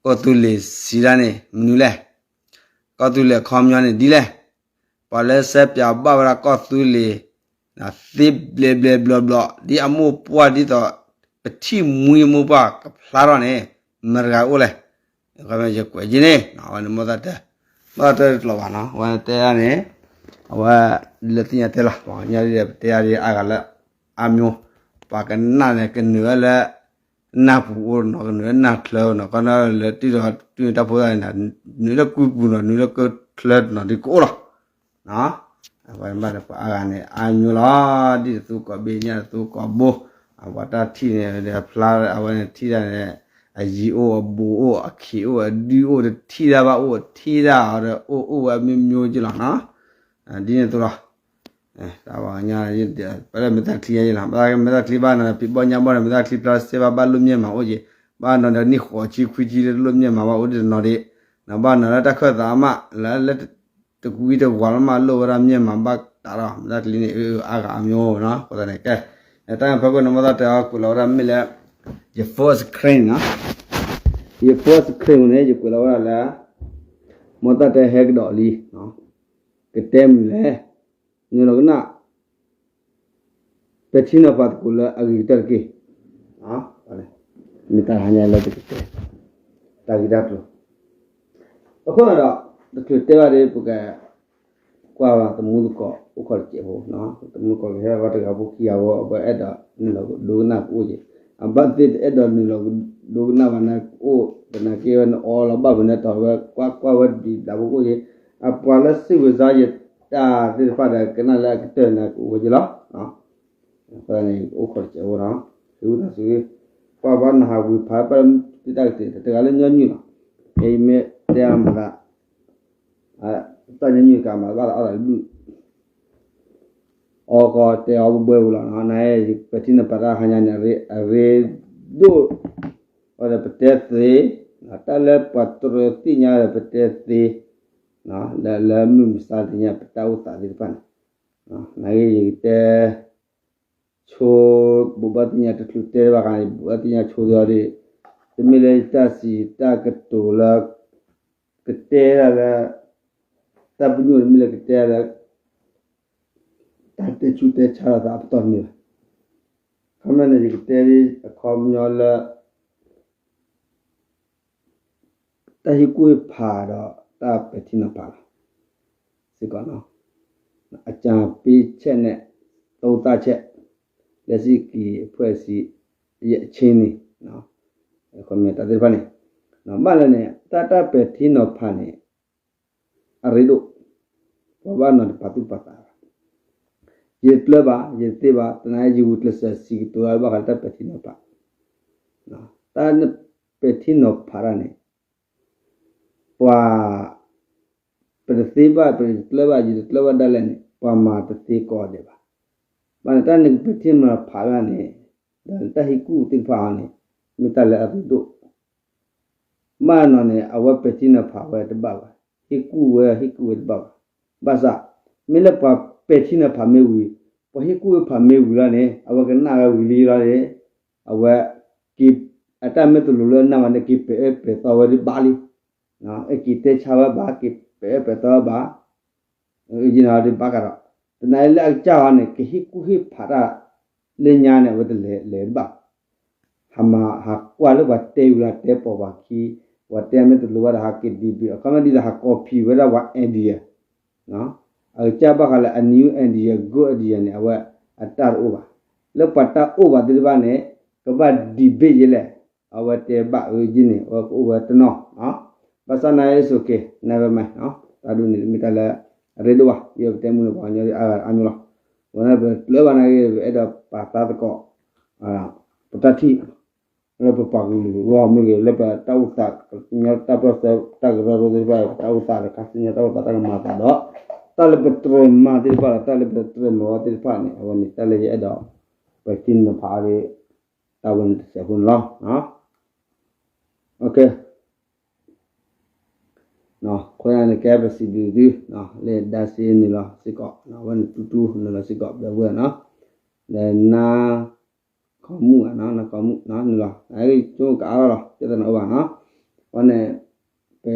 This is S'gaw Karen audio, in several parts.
ကီၢ်သူလ့ၤစံးဒၣ်န့ၣ် မနုၤလဲၣ်. ကီၢ်သူလ့ၤအခီပညီန့ၣ်ဒ်လဲၣ်. ပှၤလၢဆဲးပၠးဘၣ်ဝဲဒၣ်ကီၢ်သူလ့ၤ သ့ဘျဲဘျဲဘျီဘျီ ဒ်အမိၢ်ပှၢ်ဒ်သိး ပထံၣ်မှံအမိၢ်ပှၢ်ကဖျါထီၣ်န့ၣ် မတၤတဂၤအိၣ်လဲၣ်. ယကွဲးက့ၤန့ၣ် အဝဲန့ၣ်မိၢ်သၣ်တဲ, မိၢ်သၣ်တဲတကျိၤဘၣ်နီၤ, အဝဲတဲဒၣ်န့ၣ် အဝဲ ဒ်လၢသ့ၣ်ညါတဲလီၤ, ပှၤကညီဒ်ပတဲဒ်အါဂၤလၢ အါမျိၤ, ပှၤကနၣ်န့ၣ် ကနုာ်ဝဲလၢ နၢ်ပူၤအိၣ်နီၤ, ကနုာ်လၢနၢ်ချၢနီၤ, ကနၣ်လၢတၢ်ဖိသၣ်န့ၣ် နုာ်လၢကုပူၤနီၤ, နုာ်လၢကုချၢနီၤ, ဒ်ကအိၣ်လီၤ. ပှၤဘၣ်ဒီးပှၤအါဂၤန့ၣ် အါမျိၤလီၤ, ဒ်တသူကိးဘ့ၣ်ညၣ်တသူကိးဘိ, ပှၤတၢ်ထံၣ်န့ၣ် ဖျါအဝဲန့ၣ်ထံၣ်ဒၣ်န့ၣ် အယံၤအိၣ်အဘူးအိၣ် အခ့အိၣ်အဒုၣ်အိၣ် တထံၣ်ဒၣ်ဘၣ်အိၣ် ထံၣ်ဒၣ်အီၤဒီး အိၣ်အိၣ်ဝဲမ့ၢ်မျိၤက့လီၤနီၤ. ဒ်န့ၣ်အသိးလီၤ. ပှၤကညီ ပမ့ၢ်တၢ်ချံယဲလီၤ, မ့ၢ်တၢ်ချံဘၣ်နီၤ ဖံးဘီၣ်ညၣ်ဘီၣ်ဒီး မ့ၢ်တၢ်ချံဖျါစ့ဘၣ် ဘၣ်လိၣ်မ့ၢ်မးအိၣ်က့, ဘၣ်နီၤဒီးနံၣ်ဃိးဆံခွံဆံလၢတလိၣ်မ့ၢ်မးဘၣ်အိၣ်ဒ်တနီၤဒံး, ဘၣ်နီၤလၢတၢ်ခၢၣ်သးမး လၢ တကွံတဝၤလၢမးလိၣ်ဝဲဒၣ်မ့ၢ်မးဘၣ်တၢ်ဒီး မ့ၢ်တၢ်ချံန့ၣ် အါဂၤအါမျိၤနီၤ, အဃိသတးန့ၣ် ကဲ, တၢ်ဖဲခိၣ်န့ၣ် မိၢ်သၣ်တဲအီၤကွဲးလီၤဝဲဒၣ်မ့ၢ်လၢ ယ first claim နီၤ, ယ first claim န့ၣ် ယကွဲးလီၤဝဲဒၣ်လၢ မိၢ်သၣ်တဲဟဲကဒီးလံ, ကတဲမနုၤလဲၣ်, နုာ်လီၤကနၣ် ပဲာ်ထံနီၤဖးသကိးလၢအဂ့ၤကတၢၢ်တက့ၢ်. မ့ၢ်တၢ်ဟါညါလၢပကတဲ တၢ်ဂ့ၢ်တၢ်ကျိၤ, အဃိန့ၣ်ဒီး တချုးတဲဘၣ်ဒီး ပကကွၢ်သမူသကိးအိၣ်ခိးတစဲးဖိ, သမူသကိးကဟဲဘၣ်တဂၤဖိခံဂၤဖိ အဝဲအဲၣ်ဒိးနုာ်လီၤဒိကနၣ်ကအိၣ်က့ၤ, အဘၣ်သ့ၣ်တအဲၣ်ဒိးနုာ်လီၤဒိကနၣ်ဘၣ်န့ၣ်ကအိၣ်, သနာ်က့ဝဲနအီလီၤဘၣ်ဖဲန့ၣ်တီၤဝဲ ကွၢ်ကွၢ်ဝဲဒံးဒၣ်ဖိကအိၣ်က့ၤ, အပှၤလၢစံးဝဲစါယတၢ်သ့ၣ်တဖၣ်ဒီး ကနၣ်လၢအကတၢၢ်န့ၣ်ကအိၣ်ဝဲက့ၤလီၤ. အဃိန့ၣ် အိၣ်ခိးတစဲးဖိနီၤ, သုဝဲသးစူၤ ကွၢ်ဘၣ်နဟးဝံၤဖးဘၣ်လၢသုတၢ်ကတၢၢ် တဂၤလၢညီနုၢ်လီၤ, မ့ၢ်တဲအမၤသး တၢ်ညီနုၢ်ကမၤဘၣ်သးအီၣ်သးတဘျုး, အီကီတဲအီၤဘှဲဘှဲဝံၤလီၤနီၤ, န ပဲာ်ထံနီၤဖးတၢ်ဟါညါန့ၣ် အရ့ဒိၣ်, အဒီးပတဲသ့, တၢ်လၢပှၤတြီသ့ၣ်ညါဒီးပတဲသ့, လၢမုၢ်မဆါတနံၤညါပတၢ်အိၣ်သးသ့ၣ်တဖၣ်န့ၣ်, နက့ယကတဲ ဆိ ဘိးဘၣ်သ့ၣ်ညါတချုးတဲဘၣ်ဃးန့ၣ် ဘိးဘၣ်သ့ၣ်ညါဆိသ့ၣ်ဒီး တမ့ၢ်လၢယတၢ်စံးတၢ်ကတိၤလၢ ကတဲဒၣ်လၢ တၢ်ပညိၣ်တမ့ၢ်လၢကတဲဒၣ်လၢ တၢ်တဲဆူးတဲဆါလိာ်သးအပတီၢ်တမ့ၢ်ဘၣ်. ခီမ့ၢ်န့ၣ် ယကတဲဒ်အခီပညီလၢ တၢ်ဟ့ၣ်ကူၣ်ဟ့ၣ်ဖးဒီးတၢ်ပဲာ်ထံနီၤဖးလီၤ. စ့ၢ်ကီးနီၤ အကြံပေးချက်နဲ့ သုံးသပ်ချက် လက်ရှိကီၢ်အဖွဲ့အစည်းရဲ့ အခြေအနေ တၢ်သ့ၣ်တဖၣ်န့ၣ် ဘၣ်လၢန့ၣ် တၢ်တၢ်ပဲာ်ထံနီၤဖးန့ၣ် အရ့ဒိၣ် ပှၤဘၣ်နီၤတပာ်သူၣ်ပာ်သးဘၣ်. ယတကျၢၤဘၣ် ယတသ့ဘၣ် သနာ်က့ယဂုာ်ကျဲးစၢးစံးကတိၤဝဲဘၣ်ဃးလၢတၢ်ပဲာ်ထံနီၤဖး တၢ်ပဲာ်ထံနီၤဖးတၢ်န့ၣ် ပှၤ ပတသ့ဘၣ် ပတကျၢၤဘၣ် ယတကျၢၤဘၣ်ဒၣ်လဲာ်န့ၣ် ပှၤမၤတသ့ကိးဂၤဒဲးဘၣ်. ဘၣ်န့ၣ် တၢ်နကပဲာ်ထံနီၤဖးတၢ်န့ၣ် ဒီးတၢ်ဟ့ၣ်ကူၣ်သ့ၣ်တဖၣ်အံၤန့ၣ် မ့ၢ်တၢ်လၢအရ့ဒိၣ် ဘၣ်နီၤန့ၣ် အဝဲပဲာ်ထံနီၤဖးဝဲတဘၣ်ဘၣ်, ဟ့ၣ်ကူၣ်ဝဲဟ့ၣ်ကူၣ်ဝဲတဘၣ်ဘၣ်. ဘၣ်ဆၣ် မ့ၢ်လၢပှၤပဲာ်ထံနီၤဖးမ့ၢ်ဝံၤ ပှၤဟ့ၣ်ကူၣ်ဟ့ၣ်ဖးမ့ၢ်ဝံၤလီၤန့ၣ် အဝဲကနၣ်ဝဲဝံၤလံလီၤန့ၣ် အဝဲ က့ၤ အတၢ်မ့ၢ်တလိၤလၢအနၢ်ဘၣ်န့ၣ် က့ၤပဲာ်အၢပဲာ်သီဝဲဒၣ်ဘၣ်လံ. က့ၤတဲဆါဝဲဘၣ် က့ၤပဲာ်အၢပဲာ်သီဝဲဘၣ် ယနၤဒ်ဘၣ်ကဒီး သနာ်က့လၢအကစၢ်အီၤန့ၣ် ကဟ့ၣ်ကူၣ်ဟ့ၣ်ဖးတၢ်လၢညါန့ၣ် အဝဲတလဲၤလဲၤတဘၣ်. ဟးမၤဟးကွၢ်လၢပှၤတဲဝံၤလီၤ တဲပိာ်ပှၤခံ ပှၤတဲမ့ၢ်တလိၤဘၣ်ဒီး ဟးက့ၤ debate အခီပညီဒ်သိးဟး copy ဝဲဒၣ်ပှၤ idea အကစၢ်ဘၣ်ဃးလၢအ new idea good idea န့ၣ် အဝဲအတၢ်တအိၣ်ဘၣ်. လၢပှၤတၢ်အိၣ်ဘၣ်သ့ၣ်တဖၣ်န့ၣ် ကဘၣ် debate ယဲလဲၣ် အဝဲတဲဘၣ်အၢယဲန့ၣ် အဝဲကအိၣ်ဝဲတနီၤ ဘၣ်ဆၣ်သနာ်က့ it's okay never mind တၢ်ဒ်န့ၣ် မ့ၢ်တၢ်လၢအရ့ဒိၣ်ဘၣ် ယပတဲမုၢ်န့ၣ် ပှၤကညီဒ်အါဂၤအါမျိၤလီၤ. ဝဲန့ၣ်ပကျၢၤဘၣ်နာ်က့ ပအဲၣ်ဒိးပာ်သးသကိး ပတၢ်ထံၣ် လၢပပှၤကလုာ်ဂီၢ်မ့ၢ်ဂ့ၤ လၢပတၢ်အိၣ်သး ကညီတၢ်ပၢၢ်ဆၢ တၢ်ကရၢကရိသ့ၣ်တဖၣ် ပတၢ်အိၣ်သးဒီး ခါဆူညါတၢ်အိၣ်သးတၢ်ကမၤသးဒီး တၢ်လၢပတြၢၤမၤသ့ၣ်တဖၣ်ဒီး တၢ်လၢပတြၢၤမၤဝဲသ့ၣ်တဖၣ်န့ၣ် အဝဲန့ၣ် တၢ်လၢယအဲၣ်ဒိး ပထံၣ်န့ၢ်ဖးအါရ့ တၢ်ဝဲန့ၣ်တစဲးဖိန့ၣ်လီၤ. အဃိန့ၣ် ကဲပစံးဘျုးသု လၢဒၣ်စ့နုာ်လီၤစ့ၢ်ကီး အဝဲန့ၣ်တူတူနုာ်လီၤစ့ၢ်ကီး ဘျီဝဲနီၤ လၢနါ ခီမူၣ် နါခီမူၣ် နုာ်လီၤ ကအိၣ်ကအါထီၣ်လီၤ တဲသနအိၣ်ဘၣ်နီၤ န့ၣ် ပ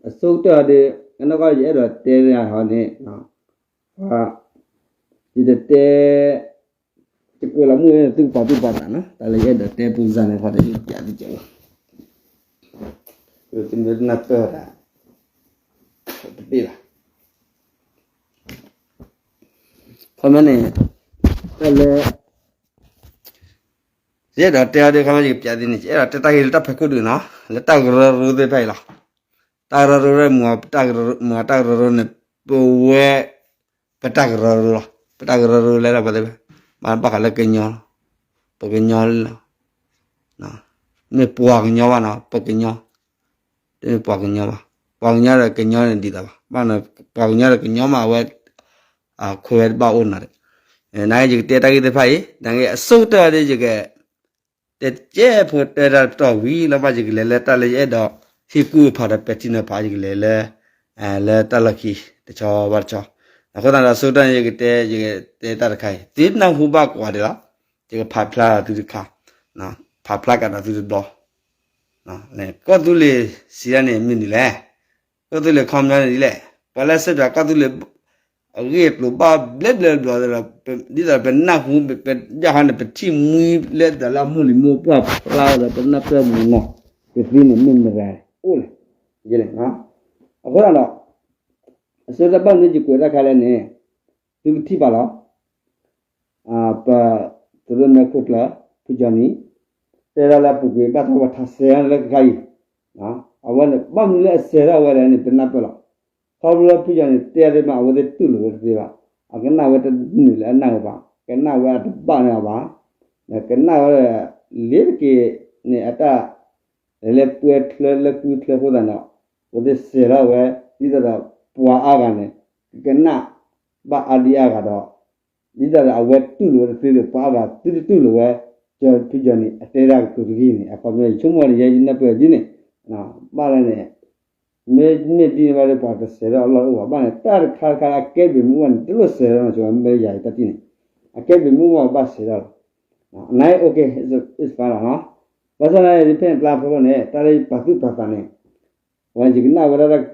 အဆိကတၢၢ်ဒီး အနီၢ်ကီၢ်ယအဲၣ်ဒိးတဲဟီန့ၣ် ယတတဲ ယကွဲးလီၤမုၢ်ဝဲန့ၣ် သုကပာ်သူၣ်ပာ်သးနီၤ တၢ်လၢယအဲၣ်ဒိးတဲပူစၢ်န့ၣ် ခီဒီးယကးသကဲးလီၤ သုမ့ၢ်နၢ်ပၢၢ်တၢ် တဘ့ၣ်ဘၣ် ခီမ့ၢ်န့ၣ် တၢ်လၢ ယအဲၣ်ဒိးတဲအီၤဒ်ခီမ့ၢ်ယကပျးသ့န့ၣ် ယအဲၣ်ဒိးတဲတၢ်ဂ့ၢ်လၢတၢ်ဖဲခိၣ်ဒုးနီၤ လၢတၢ်ကရၢကရိသ့ၣ်တဖၣ်အံၤလီၤ. တၢ်ကရၢကရိမ့ၢ် မ့ၢ်တၢ်ကရၢကရိန့ၣ် ပဝဲ ပတၢ်ကရၢကရိလီၤ. ပတၢ်ကရၢကရိလဲၣ်ဒီးပသ့ၣ် ဘၣ်ဘၣ်ဃးလၢကညီလီၤ. ပကညီလီၤ. မ့ၢ်ပှၤကညီဘၣ်နီၤ ပကညီ တမ့ၢ်ပှၤကညီဘၣ်. ပှၤကညီဒီးကညီန့ၣ်ဒ်သိးဘၣ်. ဘၣ်န့ၣ် ပှၤကညီဒီးကညီမး အဝဲ ခွဲးဝဲတဘၣ်အိၣ်နီၤဒီး နာ်က့ ယကတဲတၢ်ဂ့ၢ်သ့ၣ်တဖၣ်အံၤ နာ်က့ အဆိကတၢၢ်ဒီးယက တဲကဲဖိတဲတၢ်တတီၢ်ဝံၤလီၤ ဘၣ်ယကလဲၤလၢတၢ်လၢယအဲၣ်ဒိး ဟ့ၣ်ကူၣ်ဖးဒီးပဲာ်ထံနီၤဖး ယကလဲၤလၢ လၢတၢ်လီၢ်ခံတဆီဘၣ်တဆီ. အဃိသတးဒီး အဆိကတၢၢ်န့ၣ် ယကတဲ ယကတဲတၢ်တခါအံၤ သုနၢ်ဟူဘၣ်ကွၢ်ဒံးလီၤ. ယကဖးဖျါဒီးသုတခါ ဖးဖျါကဒီးသုတဘျီ ကီၢ်သူလ့ၤစံးဒၣ်န့ၣ်မ့ၢ်ဒ်လဲၣ်. ကီၢ်သူလ့ၤခီပညီန့ၣ်ဒ်လဲၣ်. ပှၤလၢဆှၢပှၤကီၢ်သူလ့ၤ အဂ့ၢ်အကျိၤဘၣ်ဘျဲၣ်ဘျဲၣ်ဘျီဒီး ဒ်သိးပနၢ်ဟူ ပယၢ်ဟီန့ၣ် ပထံၣ်မှံလၢတၢ်လၢအမိၢ်လံၤမိၢ်ပှၢ်ဖျါဝဲဒီး ပနၢ်ပၢၢ်မုာ်နီၢ် ကသ့န့ၣ်မ့ၢ်မတၤအိၣ်လဲၣ်. အဃိသတးဒီး အဆိကတၢၢ်ဘၣ်မနုၤယကွဲးတၢ်ခါလဲၣ်န့ၣ် သုကထံၣ်ဘၣ်လီၤ. ပ သုးရိၣ်မဲခိၣ်ကျၢၢ် ဖုကၠီနံၤ တဲဒၣ်လၢအပူၤကွံာ် ဘၣ်တၢ်ဝဲထးစဲးလၢကခါအံၤ အဝဲန့ၣ် ဘၣ်မနုၤလၢအစဲးထီၣ်ဝဲလဲၣ်န့ၣ် ပနၢ်ပၢၢ်လီၤ. ခီဖျိလၢဖုကၠီနံၤ တဲသ့မး အဝဲသ့ၣ်တူၢ်လိာ်ဝဲတသ့ဘၣ်. အကနၣ်ဝဲတနုာ်လၢအနၢ်ဝဲဘၣ်. ကနၣ်ဝဲအတဘၣ်န့ၢ်အီၤဘၣ်. ကနၣ်ဝဲ လ့ၤတက့ၤန့ၣ် အတၢ် လဲၤလၢပှဲၤချၢလၢကုချၢအဃိသတးန့ၣ် အဝဲသ့ၣ်စဲးထီၣ်ဝဲ ဒ်သိးဒီးပှၤအါဂၤန့ၣ် ကကနၣ်ဘၣ်အါဒံအါဂၤဒီး ဒ်သိးဒီးအဝဲတူၢ်လိာ်ဝဲတသ့ဒီး ပှၤအါဂၤသုတတူၢ်လိာ်ဝဲ ကၠီဖုကၠီနံၤ အတဲဒၣ်ကတိၤတဂ့ၢ်န့ၣ် အခီပညီ ယဆိကမိၣ်န့ၣ် ယဲယနၢ်ပၢၢ်ဒ်န့ၣ် ဘၣ်လၢန့ၣ် မ့မ့ၢ်ဒ်န့ၣ်ဘၣ်ဒီး ပှၤတစဲးထီၣ်အလီၢ်တအိၣ်ဘၣ်. ဘၣ်န့ၣ် တၢ်တခါတခါလၢအကဲဘျုးမ့ၣ်အူဘၣ်န့ၣ် တလိၣ်စဲးထီၣ်နီၤ ဆိမ့ၢ်ယၤအံၤတၢ်ထံၣ်န့ၣ် အကဲဘျုးမ့ၣ်အူဘၣ်ဘၣ်စဲးထီၣ်လီၤ. န okay is fine လီၤနီၤ. ဘၣ်ဆၣ်သနာ်က့ ဖဲန့ၣ်ကျါဖဲန့ၣ် တၢ်လၢယပာ်သူၣ်ပာ်သးန့ၣ် ဝဲယကနၣ်ဝဲဒၣ်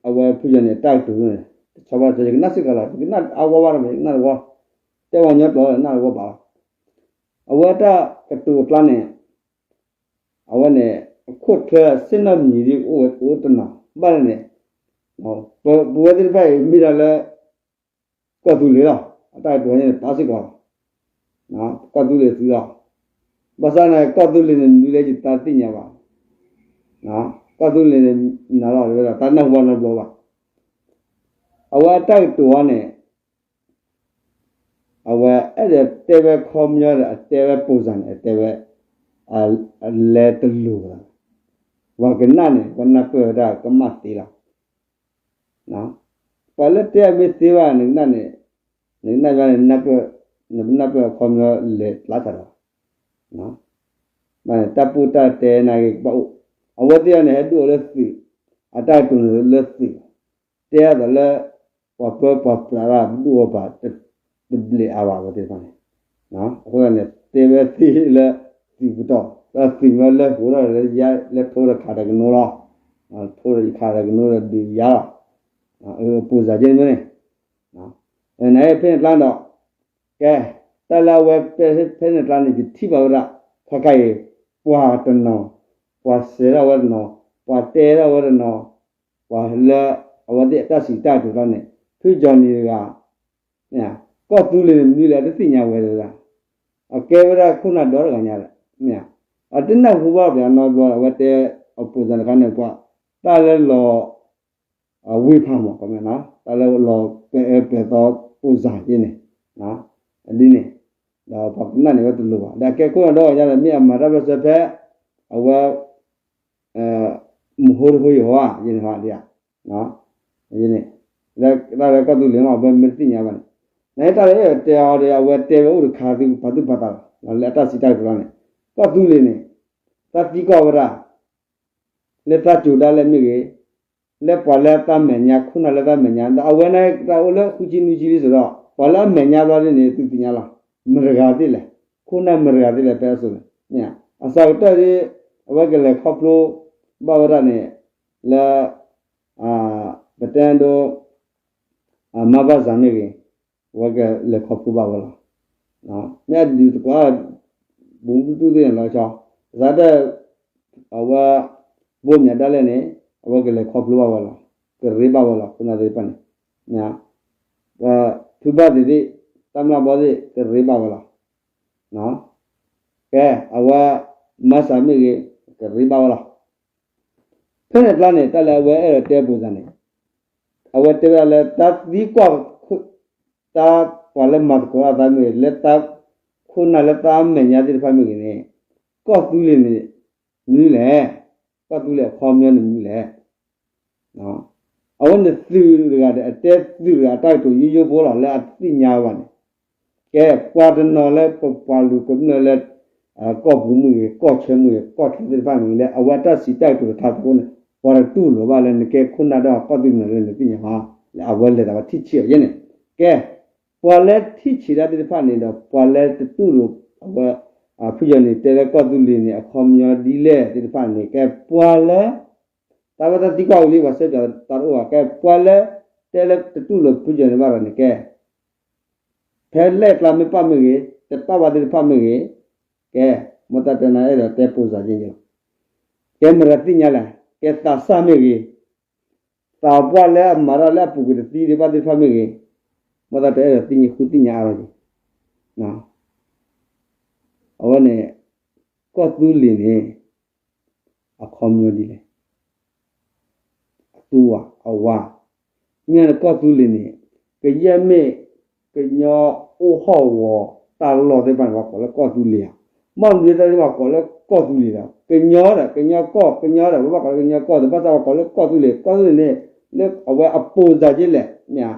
အဝဲဖုကၠီနံၤအတၢ်ကတိၤန့ၣ် တဆီဘၣ်တဆီ ယကနၣ်စ့ၢ်ကီးလီၤ. ယကနၣ်အဝဲဘၣ်ဒီး ယကနၣ်တဝီ တဲဝဲညီကျိာ်နၢ်တဝီဘၣ်လီၤ. အဝဲတၢ်ကတိၤအကျါန့ၣ် အဝဲန့ၣ် အခိၣ်ချၢအဆ့ၣ်နီၤမံၤဒ်အိၣ်ဝဲအိၣ်တနီၤ ဘၣ်လၢန့ၣ် ပဝဲသ့ၣ်တဖၣ်အံၤ မ့ၢ်ဒၣ်လၢ ကီၢ်သူလ့ၤလီၤ. အတၢ်ကတိၤန့ၣ် ပာ်စ့ၢ်ကီး ကီၢ်သူလ့ၤသုလီၤ. ဘၣ်ဆၣ်န့ၣ် ကီၢ်သူလ့ၤန့ၣ် မနုၤလဲၣ်ယတၢ်သ့ၣ်ညါဘၣ်. ကီၢ်သူလ့ၤန့ၣ် နၤလီၤဝဲဒၣ် တၢ်နၢ်ဟူဘၣ်နီတဘျီဘၣ်. အဝဲအတၢ်ကတိၤအီၤန့ၣ် အဝဲအဲၣ်ဒိးတဲဝဲခီပညီဒီး အတဲဝဲပိၢ်စၢ်န့ၣ် အတဲဝဲ အလဲၤတလိၤဘၣ်. ပှၤကနၣ်န့ၣ် ပှၤနၢ်ပၢၢ်ဝဲဒၣ်ကမၣ်သ့လီၤ. ပှၤလၢတဲအမ့ၢ်သ့ဘၣ် နကနၣ်န့ၣ် နကနၣ်ဘၣ်န့ၣ် နပနၢ်ပၢၢ်အခီပညီလဲၤကျါစၢ်လီၤ. ဘၣ်န့ၣ် တၢ်ပိၢ်တၢ်တဲနာ်က့ၤကဘၣ်အိၣ်, အဝဲသ့ၣ်အံၤန့ၣ် ဟဲဒိၣ်အီၤလၢသုး, အတၢ်ကတိၤန့ၣ်လၢသုး, တဲအသးလၢ ပှၤပၢပှၤပြးတၢ်ပဒိၣ်အီၤဘၣ် တဘျဲးအါဘၣ်အဝဲသ့ၣ်တဖၣ်န့ၣ်, အဃိသတးန့ၣ် တဲဝဲသ့လၢသုးပတီၢ်, ဒီးသုးမ့ၢ်လဲၤဟိးထီၣ်လၢယၤ လဲၤထိဒီးခးဒီးကနိလီၤ, ထိဒီးယခးဒီးကနိဒီးဒုးယၤလီၤ, ပိၢ်စၢ်ကဲန့ၣ်မ့ၢ်န့ၣ်, နဖဲန့ၣ်ကျါဒီး ကဲ, တၢ်လၢအဝဲဖဲန့ၣ်ကျါန့ၣ် ယထံၣ်ဘၣ်ဝဲဒၣ် ခါခါအံၤ ပှၤတနီၤ, ပှၤစဲးထီၣ်ဝဲတနီၤ, ပှၤတဲထီၣ်ဝဲတနီၤ, ပှၤလၢအဝဲသ့ၣ်အတၢ်စံးတၢ်ကတိၤတဖၣ်န့ၣ် ဖုကၠီနံၤတဂၤ, ကီၢ်သူလ့ၤန့ၣ် မနုၤလဲၣ် တသ့ၣ်ညါဝဲတဂၤ, အကဲဝဲဒၣ်ခိၣ်နၢ်ဒီတဂၤညါဒီး, မ့ၢ်ဧါ, အတနၢ်ဟူဘၣ်ပှၤနီတဘျီ အဝဲတဲအပိၢ်စၢ်တခါန့ၣ် ပှၤ တၢ်လၢလီၤ ဝ့ၢ်ဖးမီၢ် ခီမ့ၢ်နီၤ တၢ်လၢလီၤပဲာ်အၢပဲာ်သီပိၢ်စၢ်က့န့ၣ်, ဒ်န့ၣ်, ဒီးပှၤကနၣ်န့ၣ်ဝဲတလိၤဘၣ် ဒီးကဲခိၣ်နၢ်ဒီဂၤညါဒီး မ့ၢ်အမၤတၢ်ဘၣ်စၢၤဖဲ အဝဲ မဟိတဟိယဟီဧါ ယန့ၣ်ဟီဒ်ဧါ, ယန့ၣ်, တၢ်လၢကီၢ်သူလ့ၤမ့ၢ် အဝဲမ့ၢ်တသ့ၣ်ညါဘၣ်န့ၣ်, နတၢ်လၢအဲၣ်ဒိးတဲအီၤဒီး အဝဲတဲဝဲအိၣ်တခါသုကပာ်သူၣ်ပာ်သးလီၤ လၢအတၢ်စံးတၢ်ကတိၤလီၤန့ၣ်, ကီၢ်သူလ့ၤန့ၣ် တၢ်သံကွၢ်ဝဲဒၣ် လၢတၢ်ကၠိၤဒၣ်လဲာ်မ့ၢ်ဂ့ၤ, လၢပှၤလၢတၢ်မဲာ်ညါ ခိၣ်နၢ်လၢတၢ်မဲာ်ညါ ဒီးအဝဲန့ၣ်တၢ်အိၣ်လၢဃုဆံနွံဆံလံစ့ၢ်ဒီး ပှၤလၢအမဲာ်ညါဘျီဒ်န့ၣ် သုသ့ၣ်ညါလီၤ, မတဂၤသ့ၣ်လဲၣ်, ခိၣ်နၢ်မတဂၤသ့ၣ်လဲၣ် ဖဲအစိၤန့ၣ်, မ့ၢ်ဧါ, အစှၤကတၢၢ်ဒ် အဝဲကလဲၤခီဖျိ ဘၣ်ဝဲဒၣ်န့ၣ် လၢ ပတဲဒိ မၤဘၣ်စၢ်မ့ၢ်ဂ့ၤ, အဝဲကလဲၤခီဖျိဘၣ်ဝဲလီၤ. မ့ၢ်အဒုးသကိး ဘူးတူၢ်တူၢ်သ့ၣ်န့ၣ်လီၤဆီ, ကစၢ်တဲ အဝဲ ဘိမၠးဒၣ်လဲၣ်န့ၣ် အဝဲကလဲၤခီဖျိဘၣ်ဝဲလီၤ, ကရ့ဘၣ်ဝဲလီၤ ခိၣ်နၢ်သ့ၣ်တဖၣ်န့ၣ်, ဖုဘၣ်သ့ၣ်သ့ၣ် တၢ်မျၢ်ဘီသ့ၣ် ကရ့ဘၣ်ဝဲလီၤ. ကဲ အဝဲ မၤစၢ်မ့ၢ်ဂ့ၤ ကရ့ဘၣ်ဝဲလီၤ. ဖဲန့ၣ်အကျါန့ၣ် တၢ်လၢအဝဲအဲၣ်ဒိးတဲပူၤစၢ်န့ၣ် အဝဲတဲဝဲဒၣ်လၢတၢ်သံကွၢ် တၢ်ပှၤလၢမၤသကိးတၢ်သးမ့ၢ်ဂ့ၤ လၢတၢ် ခိၣ်နၢ်လၢတၢ်မဲာ်ညါသ့ၣ်တဖၣ်မ့ၢ်ဂ့ၤန့ၣ် ကီၢ်သူလ့ၤန့ၣ် မနုၤလဲၣ်, ကီၢ်သူလ့ၤအခီပညီန့ၣ်မနုၤလဲၣ်. အဝဲန့ၣ်သုးတဂၤဒီး အတဲသုးတဂၤအတၢ်ကတိၤယိယိဖိလီၤ လၢအသ့ၣ်ညါဘၣ်န့ၣ်, ကဲ ပှၤတနီၤလၢပပှၤလူၤကမျၢၢ်လၢ ကီၢ်ပူၤမ့ၢ်ဂ့ၤ ကီၢ်ချၢမ့ၢ်ဂ့ၤ ကီၢ်ချၢသ့ၣ်တဖၣ်မ့ၢ်ဂ့ၤ လၢအဝဲအတၢ်စံးတၢ်ကတိၤတခါအဃိန့ၣ် ပှၤတတူၢ်လိာ်ဘၣ်လၢနကဲခိၣ်နၢ်ဒီးကီၢ်သူလ့ၤမနုၤလၢနသ့ၣ်ညါဘၣ်, လၢအဝဲလဲၤသးဝဲထံၣ်ဆံးအီၤယဲန့ၣ်, ကဲ ပှၤလၢထံၣ်ဆံးတၢ်သ့ၣ်တဖၣ်န့ၣ်ဒီး ပှၤလၢတတူၢ်လိာ် အဝဲ ဖုယီၤန့ၣ် တဲလၢကီၢ်သူလ့ၤန့ၣ် အခီပညီဒ်လဲၣ်သ့ၣ်တဖၣ်န့ၣ် ကဲပှၤလၢ တၢ်ဝဲတၢ်သံကွၢ်ဝံၤလံ ပှၤစဲပၠးတၢ်တအိၣ်ဘၣ် ကဲပှၤလၢ တဲလၢတတူၢ်လိာ်ဖုယီၤန့ၣ်ဘၣ်ဒီးန့ၣ် ကဲ ဖဲလဲၣ်ကျါမ့ၢ်ပၣ်မ့ၢ်ဂ့ၤ တပၣ်ဘၣ်သ့ၣ်တဖၣ်မ့ၢ်ဂ့ၤ, ကဲ မ့ၢ်တၢ်တဲနၤအဲၣ်ဒိးတဲပိာ်စၢ်က့ယီၤ, ကဲမတၤသ့ၣ်ညါလဲၣ်, ကဲသးစၢ်မ့ၢ်ဂ့ၤ, သးပှၢ်လၢအမၤတၢ်လၢအပူၤကွံာ်တသံဒံးဘၣ်သ့ၣ်တဖၣ်မ့ၢ်ဂ့ၤ, မ့ၢ်တၢ်တဲအဲၣ်ဒိးသ့ၣ်ညါဃုသ့ၣ်ညါအါထီၣ်က့ၤ အဝဲန့ၣ် ကီၢ်သူလ့ၤန့ၣ် အခီပညီဒ်လဲၣ်, အသူဝါ အဝါ, မ့ၢ်န့ၣ်ကီၢ်သူလ့ၤန့ၣ် ကယဲၢ်မ့ၢ် ကညီအိၣ်ဟီၣ်ဝီၤတၢ်လီၢ်သ့ၣ်တဖၣ်န့ၣ် ပှၤကိးလၢကီၢ်သူလ့ၤဧါ, ဘၣ်မနုၤတၢ်သ့ၣ်တဖၣ်ကိးလၢကီၢ်သူလ့ၤဒီး ကညီဒီး ကညီကီၢ် ကညီဒီး ပဘၣ်ကိးလၢကညီကီၢ် ဘၣ်ဆၣ်ပှၤကိးလၢကီၢ်သူလ့ၤ ကီၢ်သူလ့ၤန့ၣ် လၢအဝဲအပိာ်စၢ်က့လဲၣ် မ့ၢ်ဧါ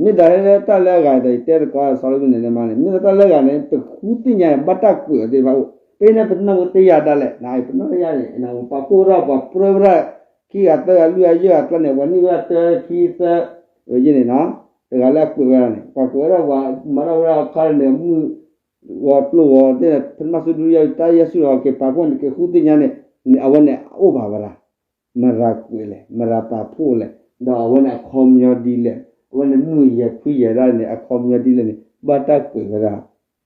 မ့ၢ်ဒၣ်လၢတၢ်လၢအဂၤဒီး ယတဲတကိးစီၤလၢမုၢ်နံၤန့ၣ်မးန့ၣ် မ့ၢ်ဒၣ်တၢ်လၢအဂၤန့ၣ် ပဃုသ့ၣ်ညါဘၣ်တၢ်ကွဲးအီၤသ့ၣ်တဖၣ်အိၣ် ပန့ၣ်ပနီၣ်တယၢ်ဒၣ်လဲၣ် ပနီၣ်တယၢ်န့ၣ် ပှၤကိၢ်ထီၣ်ပှၤပြၢဝဲဒၣ် ခံဂၤသၢဂၤလွံၢ်ဂၤယဲၢ်ဂၤကျါန့ၣ် ပှၤန့ၢ်ဝဲဒၣ်တၢခံသၢ ဝဲယဲၢ်န့ၣ်နီၤ တဂၤလၢအကွဲးဝဲဒၣ်န့ၣ် ပှၤကွဲးဝဲဒၣ်ပှၤမၤထီၣ်ဝဲဒၣ်အခါန့ၣ် မုၢ်ဂီၤပျိၢ်ဂီၤသ့ၣ်န့ၣ် ဖဲမၤဆူဒုယါတၢ်ယဲၢ်ဆူၣ်လီၤက့ၤပာ်ဖှိၣ်န့ၣ် က့ၤဃုသ့ၣ်ညါန့ၣ် အဝဲန့ၣ်အအိၣ်ဘၣ်ဝဲဒၣ် မတၤကွဲးလဲၣ် မတၤပာ်ဖှိၣ်လဲၣ် ဒီးအဝဲန့ၣ်အခီပညီဒ်လဲၣ် အဝဲန့ၣ်မုၢ်ယဲၢ်ဖှံယဲၢ်ဒၣ်န့ၣ် အခီပညီဒ်လဲၣ်န့ၣ် ဘၣ်တၢ်ကွဲးဝဲဒၣ်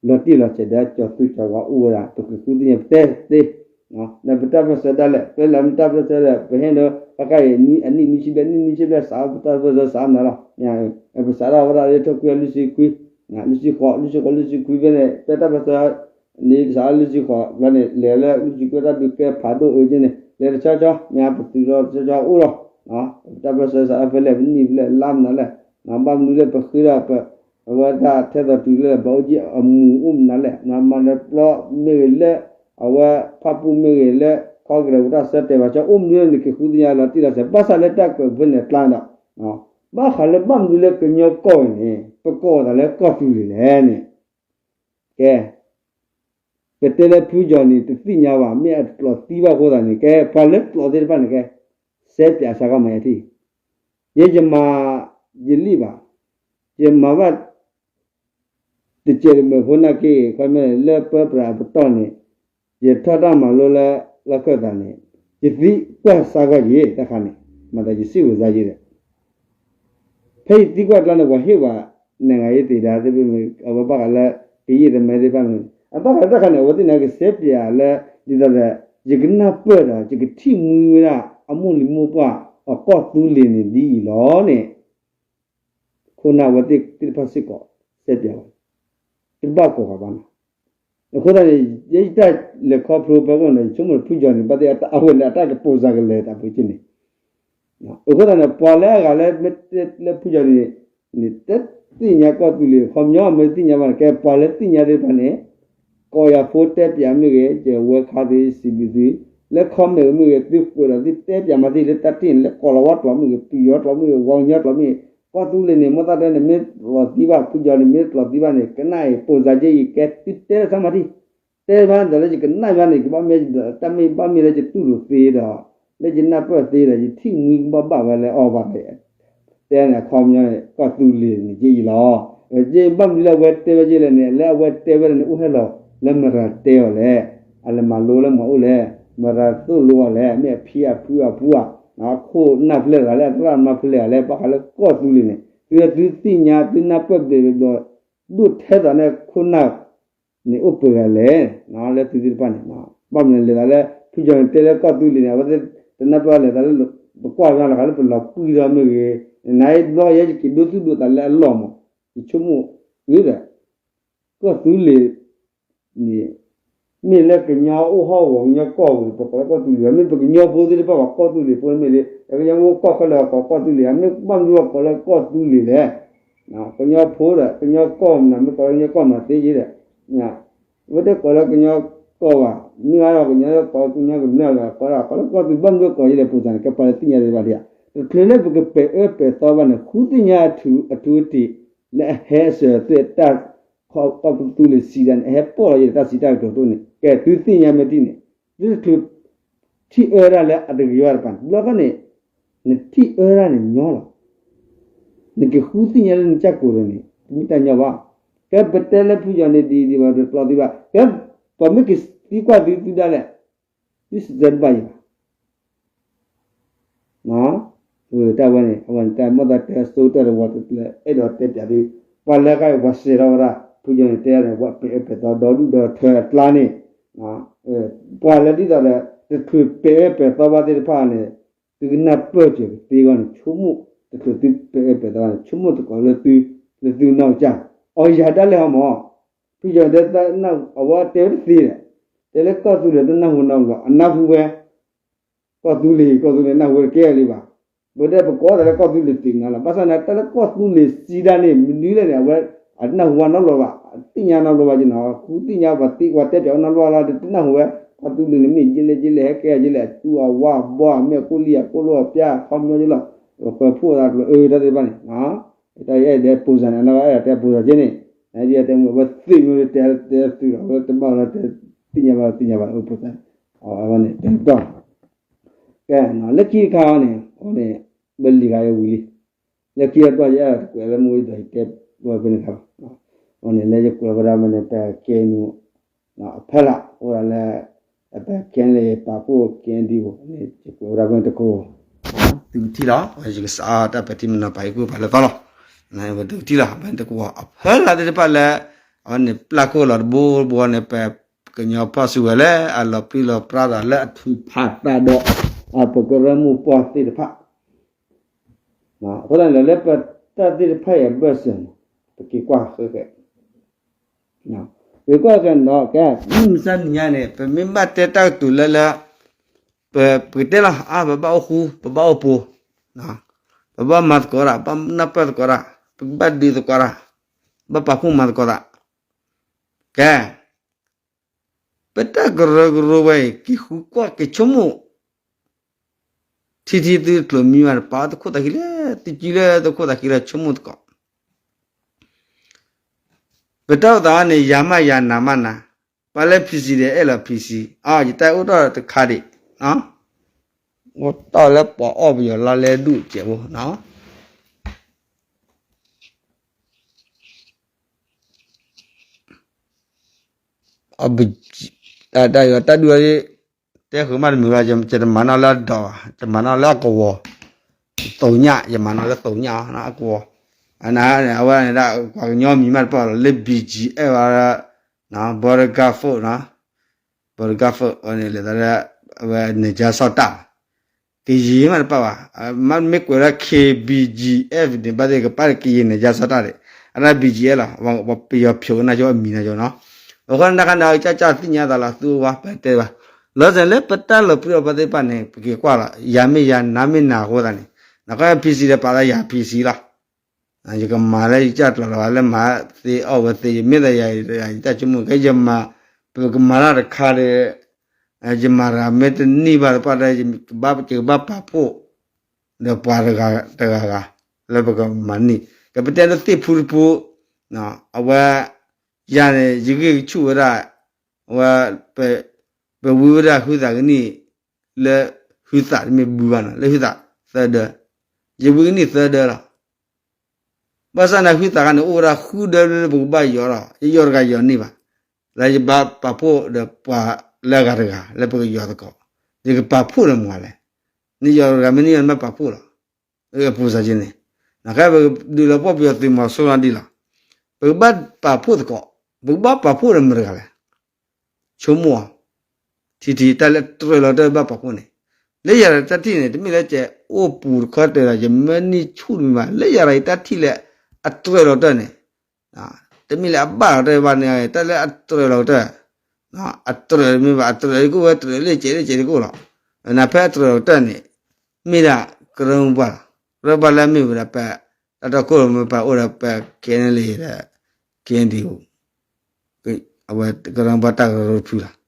လီၤတံၢ်လီၤဆဲးဒီးကၠီၤသူကၠီၤဝါအိၣ်ဝဲဒၣ် ပကဃုသ့ၣ်ညါပတဲသ့ ဒီးပတၢ်ပၢၢ်ဆၢဒၣ်လဲာ် ပလဲၤမ့ၢ်တၢ်ပၢၢ်ဆၢဒီး ပဟဲဒီး ခါခါအံၤ အနံၣ်နွံဆံဘျဲၣ် နံၣ်နွံဆံဘျဲၣ်စး ပတၢ်ပၢၢ်ဆၢစးမနုၤလီၤ ပစးထီၣ်ဝဲဒၣ်လၢထီၣ်ခွံလွံၢ်ဆံခွံ လွံၢ်ဆံဃိး လွံၢ်ဆံဃိး လွံၢ်ဆံခွံဖဲန့ၣ် ပတၢ်ပၢၢ်ဆၢ န့ၣ်စးလွံၢ်ဆံဃိး ဘျီန့ၣ် လဲၤလၢလွံၢ်ဆံခွံတၢ်ဒုးကဲဖးဒိၣ်အၢက့န့ၣ် လဲၤတဆီဆီ မ့ၢ်ပတုၤလီၤတဆီဆီအိၣ်လီၤ ပတၢ်ပၢၢ်ဆၢစးဖဲလဲၣ် ပနံၣ်ဖဲလဲၣ် လါမနုၤလဲၣ် ဘၣ်မနုၤလဲၣ် ပဃ့ဒီးပ အဝဲဒၣ်ထဲသိးတုၤလၢ ဘၣ်အိၣ်က့အမူးအိၣ်မနုၤလဲၣ် မၤနၢၤပျီမ့ၢ်ဂ့ၤလၢ အဝဲဖၣ်ပူၣ်မ့ၢ်ဂ့ၤလၢ ခီကရၢၢ်ပတၢ်ဆၢတဲာ်ဘၣ်ဆၢအိၣ်မနုၤလဲၣ်န့ၣ် က့ၤဃုသ့ၣ်ညါလီၤတံၢ်လီၤဆဲး ဘၣ်ဆၣ်လၢတၢ်ကွဲးဖဲန့ၣ်အကျါဒီး ဘၣ်ဃးလၢဘၣ်မနုၤလၢကညီကီၢ်အံၤန့ၣ် ပကိးအသးလၢကီၢ်သူလ့ၤလဲၣ်န့ၣ် ကဲ ပတဲလၢဖုယီၤန့ၣ် တသ့ၣ်ညါဘၣ် မ့ၢ်အတကျိးသံဘၣ်အဃိသတးန့ၣ် ကဲ ပှၤလၢကျိးသ့ၣ်တဖၣ်န့ၣ်ကဲ စဲပၠးစါကီးမၤယထံၣ် ယဲယမၤ ယလံၣ်ဘၣ် ယမၤဘၣ် တစဲးတမုာ်ဖိနာ်က့ ခီမ့ၢ်လၢပၢပြးအပတီၢ်န့ၣ် ယထီၣ်တၢ်မၤလိလၢ လီၢ်ခၢၣ်သးန့ၣ် ယသံကွၢ်စါကီးယဲ တၢ်ခါန့ၣ် မၤသးယစံၣ်ဝဲစါယဲဒီး ဖဲယသံကွၢ်ကျါန့ၣ် ပှၤဟ့ၣ်ပှၤ နဂၤယသ့ၣ်ဒၣ်သ့ၣ်မ့ၢ် အဝဲဘၣ်ဃးလၢ ကယံာ်သမဲသ့ၣ်တဖၣ်န့ၣ် အဘၣ်ဃးလၢတၢ်ခါန့ၣ် အဝဲသ့ၣ်န့ၣ်ကစဲပၠးလၢ ဒ်သိးဒီး ယကနၢ်ပၢၢ်ဒီး ယကထံၣ်မှံဝဲဒၣ် အမိၢ်လံၤမိၢ်ပှၢ် အကီၢ်သူလ့ၤန့ၣ်ဒ်အံၤလီၤန့ၣ် ခိၣ်နၢ်ဝဲသ့ၣ်တဖၣ်စ့ၢ်ကီး စဲပၠးဝဲ တဘၣ်ကိးဂၤဘၣ်နီၤ အဃိသတးန့ၣ် ယတၢ်လဲၤခီဖျိဖဲခိၣ်န့ၣ် ယဆိကမိၣ်ဖုယီၤန့ၣ် ဘၣ်သ့ၣ်အဝဲန့ၣ် အတၢ်ကပိာ်စၢ်ကလဲၤတၢ်ပှ့ၤက့န့ၣ် အဃိသတးန့ၣ် ပှၤလၢအဂၤလၢမ့ၢ်လၢဖုယီၤန့ၣ် တသ့ၣ်ညါကီၢ်သူလ့ၤ ခီပညီမ့ၢ်တသ့ၣ်ညါဘၣ်န့ၣ် ကဲပှၤလၢသ့ၣ်ညါသ့ၣ်တဖၣ်န့ၣ် ကိးယၤဖိတဲပၠးမ့ၢ်ဂ့ၤ ယဝဲခါသ့စံးဘျုးသု လၢ comment မ့ၢ်ဂ့ၤ သုကွဲးဒီးသုတဲပၠးမၤသ့လၢတၢ်ထံၣ်န့ၣ် လၢကီၢ်လီၤဝါကျိာ်မ့ၢ်ဂ့ၤ ပယီၤကျိာ်မ့ၢ်ဂ့ၤ ဝီကညီကျိာ်မ့ၢ်ဂ့ၤ ကီၢ်သူလ့ၤန့ၣ် မ့ၢ်သးတဲန့ၣ် မ့ၢ်တကျိးသံဘၣ် ဖုယီၤန့ၣ် မ့ၢ်တကျိးသံဘၣ်န့ၣ် ကနၣ်အံၤ ပိာ်စၢ်က့အံၤ ကဲ သုတဲလၢသးမၤထံၣ် တဲဘၣ်ဒီးလၢယကနၣ်ဘၣ်န့ၣ် ကဘၣ်မ့ၢ်တၢ်မ့ၢ်ဘၣ်မ့ၢ်လၢယတူၢ်လိာ်သ့ဒီး လၢယနၢ်ပၢၢ်သ့ဒီး ယထံၣ်မှံကဘၣ်ဘၣ်ဝဲလၢအီၤဘၣ် တဲန့ၣ် အခီပညီ ကီၢ်သူလ့ၤန့ၣ်က့အံၤလီၤ. က့ဘၣ်မနုၤလၢအဝဲတဲဝဲက့လဲၣ်န့ၣ် လၢအဝဲတဲဝဲဒၣ်န့ၣ် အိၣ်ဟဲလီၤလၢမတၤတဲအီၤလဲၣ်. အလဲၤမၤလိလၢမၤအိၣ်လဲၣ်. မတၤသိၣ်လိအီၤလဲၣ်, မ့ၢ်အဖံအဖုအဖုဧါ, ခိၣ်နၢ်ဖျဲၣ်တဂၤလဲၣ်, အသရၣ်မါဖျဲၣ်တဂၤလဲၣ်, ဘၣ်ဃးလၢကီၢ်သူလ့ၤန့ၣ် သုသုသ့ၣ်ညါ သုနၢ်ပၢၢ်ဘျဲးဘျီ ဒိၣ်ထဲသိးန့ၣ်ခိၣ်နၢ်န့ၣ်အိၣ်ပှဲၤဂၤလဲၣ်, လၢသုသ့ၣ်တဖၣ်န့ၣ်, ဘၣ်မနုၤလဲၣ် လဲၤသးလၢ ဖုကၠီၤန့ၣ်တဲလၢကီၢ်သူလ့ၤန့ၣ် အဝဲသ့ၣ်တနၢ်ပၢၢ်လဲၤသးလၢ ပကွၢ်ကညီလီၤဃာ်လၢပလီၤပှံၢ်ထီၣ်မ့ၢ်ဂ့ၤ, နဘျီယဲယက့ၤဒိသူၣ်ဒိသးလၢအလီၢ်မး, ယဆိကမိၣ်ဂ့ၤဒီး ကီၢ်သူလ့ၤန့ၣ် မ့ၢ်လၢကညီအိၣ်ဟီၣ်ကဝီၤကညီကီၢ်ပူၤ ပကိးလၢကီၢ်သူလ့ၤဘၣ်, မ့ၢ်ပကညီဖိသ့ၣ်တဖၣ်ဘၣ် ကီၢ်သူလ့ၤဖိမ့ၢ်လံ, ကညီဖိကီၢ်ခဲလၢာ်ကိးကီၢ်သူလ့ၤဧါ, မ့ၢ်ဘၣ်မနုၤကိးလၢကီၢ်သူလ့ၤလဲၣ်, ကညီဖိဒီး ကညီကီၢ်မနုၤ မ့ၢ်ကိးလၢကညီကီၢ်မနုၤသ့ယဲဒီး အဝဲတကိးလၢကညီကီၢ်ဘၣ်, မ့ၢ်ဘၣ်ဒီးကညီကီၢ် ကညီကမျၢၢ်လီၤ ကိးဒၣ်ကိးလၢကီၢ်သူလ့ၤ ဘၣ်မနုၤကိးယဲလဲၣ် ပူၤစၢ်န့ၣ် ကဲပှၤလၢသ့ၣ်ညါသ့ၣ်တဖၣ်ဒံးဧါ, တချုးလၢပကပဲာ်အၢပဲာ်သီဘၣ်န့ၣ် ဃုသ့ၣ်ညါအထူအတံၢ် လၢအဟဲအစၢၤအသွဲၣ်တၢ် ကီၢ်သူလ့ၤစံးဒၣ်န့ၣ် အဟဲပိာ်လီၤယဲဒီးတၢ်စံးတၢ်ကတိၤဒိၣ်န့ၣ် ကဲသုသ့ၣ်ညါမ့ၢ်တံၢ်န့ၣ်, သုတချုး ထံၣ်အၢတၢ်လၢအတဂ့ၤဘၣ်တပၤန့ၣ် ဘျီခီန့ၣ် နထံၣ်အၢတၢ်န့ၣ်ညီလီၤ, နကဃုသ့ၣ်ညါလၢနကၢ်ကိၤဒီးန့ၣ် တမ့ၢ်တၢ်ညီဘၣ်, ကဲပတဲလၢဖုကၠီၤန့ၣ်ဒ်ဒ်ဘၣ် ပတပျီသံဘၣ်, ကဲပှၤမ့ၢ်ကသံကွၢ်သုသုဒၣ်လဲာ် သုစံးဆၢတဘၣ်ယံၤဘၣ် တၢ်ဝဲန့ၣ် အဝဲန့ၣ် တၢ်မ့ၢ်သးတဲအစိကတၢၢ်တဝီတကျဲ အဲၣ်ဒိးတဲပၠးသု, ပှၤလၢခါအံၤပှၤစဲးထီၣ်ဝဲဒၣ် ဖုကၠီၤန့ၣ်တဲန့ၣ် ပှၤပဲာ်အၢပဲာ်သီဒီဒူၣ်ဒီထၢအကျါန့ၣ်, ပှၤလၢဒ်သိးဒီး တချုးပဲာ်အၢပဲာ်သီဘၣ်သ့ၣ်တဖၣ်န့ၣ် သုကနၢ်ပၢၢ်စၢၤကသ့အဂီၢ်န့ၣ် ဆိကမိၣ် တချုးသုပဲာ်အၢပဲာ်သီဘၣ်န့ၣ် ဆိကမိၣ်သကိးလၢသု လၢသုနီၢ်ကစၢ်, အီယၤဒၣ်လဲာ်ဟီမး ဖုကၠီၤတဲ အဝဲတဲဝဲတသ့ဒီး တဲလၢကီၢ်သူလ့ၤတနၢ်ဟူနီတဘျီ အနၢ်ဟူဝဲ ကီၢ်သူလ့ၤ ကီၢ်သူလ့ၤနၢ်ဟူဝဲတကဲလံဘၣ်, ပဝဲဒၣ်ပကိးသးလၢကီၢ်သူလ့ၤသ့ၣ်နီၤလီၤ, ဘၣ်ဆၣ်န့ၣ် တၢ်လၢကီၢ်သူလ့ၤစံးဒၣ်န့ၣ် မနုၤလဲၣ်န့ၣ် အဝဲ အတနၢ်ဟူဝဲနီတဘျီဘၣ်, အသ့ၣ်ညါနီတဘျီဘၣ်က့နီၤ, ဃုသ့ၣ်ညါပှၤသ့ပှၤတဲပၠးဝဲနီတဘျီလီၤ တနၢ်ဟူဝဲ, ကီၢ်သူလ့ၤန့ၣ်မ့ၢ်ယဲလဲၣ်ယဲလဲၣ် ဟဲကဲယဲလဲၣ် အတူအဝါဘီအမ့ၢ်အကိၣ်လံၢ်အကိၣ်လိၣ်အပျၢ်အခီပညီယဲလီၤ, ပှၤပှဲၤဖှိၣ်သးကျိၤအၢတၢ်သ့ၣ်တဖၣ်န့ၣ် တၢ်အဲၣ်ဒိးတဲပူၤစၢ်န့ၣ် အနီၢ်အဲၣ်ဒိးတဲပူၤစၢ်က့န့ၣ်, ဒ်တဲမူ အဝဲသ့ၣ်မူတဲတဲသုဒီး အဝဲတဘၣ်လီၤတဲ သ့ၣ်ညါဘၣ်သ့ၣ်ညါဘၣ် အပူၤစၢ်န့ၣ်, အဝဲန့ၣ်တဲတီၢ်, ကဲ လၢခံတခါအံၤန့ၣ် အဝဲန့ၣ် ပလံၤဂၤယဝံၤလံ, လၢခံအတီၢ်ယအဲၣ်ဒိးတကွဲးလၢမူဝဲဒီးယတဲဝဲဖဲန့ၣ်ခါလီၤ, အဝဲန့ၣ်လၢယကွဲးဝဲဒၣ်မ့ၢ်န့ၣ် ပကဲနူ အဖီလာ် အိၣ်ဒၣ်လၢ ပကဲလၢပာ်ဖှိၣ်ကဲဒံးအိၣ်န့ၣ် ယကွဲးဝဲဒၣ်ဖဲန့ၣ်တကိး သုကထံၣ်လီၤ, ယကစးအီတၢ်ပဲာ်ထံမနီၤပာ်ဟ့ၣ်ကူၣ်ပာ်လၢသီလီၤ, သုကထံၣ်လီၤ ဖဲန့ၣ်တကိး အဖီလာ်သ့ၣ်တဖၣ်လၢ အဝဲန့ၣ်ပျၢ်ခိၣ်လီၤတဘိတဘိန့ၣ် ပကညီဖီၣ်စုဝဲလၢအလီၤပြံလီၤပြါဒီးလၢအထုးဖးသးဒီး ပကရၢမိၢ်ပှၢ်သ့ၣ်တဖၣ် အဃိသတးန့ၣ် လၢပတၢ်သ့ၣ်တဖၣ်အံၤအဘၢၣ်စၢၤန့ၣ် ပက့ၤကွၢ်ဃဲဃဲ, ပက့ၤကွၢ်ဃဲန့ၣ်ဒီး ကဲ မုၢ်မဆါနံၤညါန့ၣ် ပမ့ၢ်ဘၣ်တဲတၢ်ကတိၤလၢလၢ ပကတဲလီၤ အါ ပဘၣ်အိၣ်ဃူ ပဘၣ်အိၣ်ပူၤ, ပဘၣ်မၤသကိးတၢ် ပဘၣ်နၢ်ပၢၢ်သကိးတၢ် ပကဘၣ်ဒုးသကိးတၢ် ဘၣ်ပာ်ဖှိၣ်မၤသကိးတၢ်, ကဲ ပတၢ်ကရၢကရိဝဲအံၤ က့ၤဃုကွၢ်က့ၤဆိကမိၣ် ထံထံသုတကျိၤမံဘၣ်န့ၣ် ပာ်အီၤတခိၣ်သးခံလၢ သုစုလၢတခိၣ်သးခံလၢဆိကမိၣ်သကိး, ပတၢ်အိၣ်သးန့ၣ် ယၤမးယၤနၤမးနၤ, ပှၤလၢ PC ဒီးအဲၣ်လီၤ PC, အါ ယတၢ်အိၣ်ထီၣ်တခါဒံး, အိၣ်တ့ၢ်လၢပှၤအီၣ်ပယီၤလါလဲဒူၣ်စဲးဖိ တၢ်ယတၢ်ဒုး တဲဃုာ်မးတမုာ်ဘၣ်, ယတမၤနီၣ်လၢအဒီးဘၣ်, ယမၤနီၣ်လၢအကဝီၤ, သိညၣ်, ယမၤနီၣ်လၢသိညၣ်အကဝီၤ, အဝဲန့ၣ်ဒၣ် ပှၤကညီမံၤမးတပာ်လီၤ လၢ BGF ဘၣ်, Border Guard Force, Border Guard Force န့ၣ် လဲၤသးလၢ အဝဲ နယ်ခြားစောင့်တပ် ကယံၤမးတပာ်ဘၣ်, မ့ၢ်ကွဲးလၢ KBGF န့ၣ် ဘၣ်သ့ၣ်ကပာ်လၢ ကရင်နယ်ခြားစောင့်တပ် န့ၣ်, အဒၣ် BGF လီၤ, ပယီၤဖျိးကနၣ်ကၠိအမံၤနီၢ်ကၠိနီၤ, အဃိန့ၣ် တခါန့ၣ် ကၢ်ကၢ်သ့ၣ်ညါသးလီၤ သူဝဲပတဲဘၣ်, လီၤစဲၤလၢပတၢ်လီၤပြံလီၤပြါသ့ၣ်တဖၣ်န့ၣ် ပက့ၤကွၢ်လီၤ ယၤမ့ၢ်ယၤ နၤမ့ၢ်နၤအဃိသတးန့ၣ်, နက PC ဒီးပာ်လၢယၤ PC လီၤ ယကမၤလၢယကၢ်ကျီၤလီၤ လၢမၤသ့အီၣ်ဝဲသ့ ယမ့ၢ်သးယၤ ယတၢ်ဆိကမိၣ် ကဲယမၤ ပကမၤတၢ်တခါဒီး ယမၤတဂၤမ့ၢ်တန့ၢ်ဘၣ်တပာ်ဒီး ယကဘၣ်ပာ်ဖှိၣ် ဒီးပှၤတဂၤဂၤ လၢပကမၤန့ၢ် ကပတဲလၢသ့ၣ်ဖူတဖူ အဝဲ ယၤန့ၣ် ယဂံၢ်ကဆူၣ်ဝဲဒၣ် အဝဲ ပဝံဝဲဒၣ်ဟုသးကနံၣ် လၢဟုသးတမ့ၢ်ဘုဘၣ်နီၤ လၢဟုသးသၢဒၢ ယဝံကနံၣ်သၢဒၢလီၤ. ဘၣ်ဆၣ်န့ၣ် ဟုသးခါန့ၣ် အိၣ်ဝဲဒၣ်ဃုဒၢလၢပကဘၣ်ယီၤလီၤ ယယီၤတဂၤယီၤန့ၢ်ဘၣ် လၢယဘၣ်ပာ်ဖှိၣ်ဒီးပှၤလၢအဂၤတဂၤ လၢပကယီၤသကိး ယကပာ်ဖှိၣ်ဒီးမတၤလဲၣ်. နယီၤတဂၤမ့ၢ်နယီၤ နဘၣ်ပာ်ဖှိၣ်လီၤ. အပူၤစ့ၢ်ကီးန့ၣ်, နကဲပကဒုးလီၤပှီၢ်ပယီၤသုးမီၤစိရိၤဒ်လီၤ. ပကဘၣ်ပာ်ဖှိၣ်သကိး, ပကဘၣ်ပာ်ဖှိၣ်ဒီးမတၤတဂၤလဲၣ်. ဆိကမိၣ်အီၤ, ထံထံ တၢ်လၢအတြဲၤလီၤတၢ်ဘၣ်ပာ်ဖှိၣ်န့ၣ်, လၢယၤတၢ်ထံၣ်န့ၣ် တမ့ၢ်လၢကဲအိၣ်ပူၤတခီတၢၤဒီး ယမၢနံၣ်ဆူၣ်တမံၤဘၣ်. လၢယၤတၢ်ထံၣ်လၢအတြဲၤလီၤတၢ်န့ၣ်, တမ့ၢ်လၢအဘၣ်လီၤတၢ်ဘၣ်န့ၣ် တၢ်လၢအတြဲၤလီၤတၢ်, အတြဲၤတမ့ၢ်ဘၣ်, အတြဲၤလၢကဲလၢကဲတကအိၣ်လီၤ. နဖဲအတြဲၤလီၤတၢ်န့ၣ် မ့ၢ်ဒၣ်ကရၢမိၢ်ပှၢ်လီၤ. ကရၢမိၢ်ပှၢ်လၢအမ့ၢ်ဝဲဒၣ်ပ တၢ်တီခိၣ်ရိၣ်မဲပှၤအိၣ်ဒီးပ KNLA ဒီး KNDO အဝဲကရၢမိၢ်ပှၢ်တၢ်ကရၢကရိတဖုလီၤ.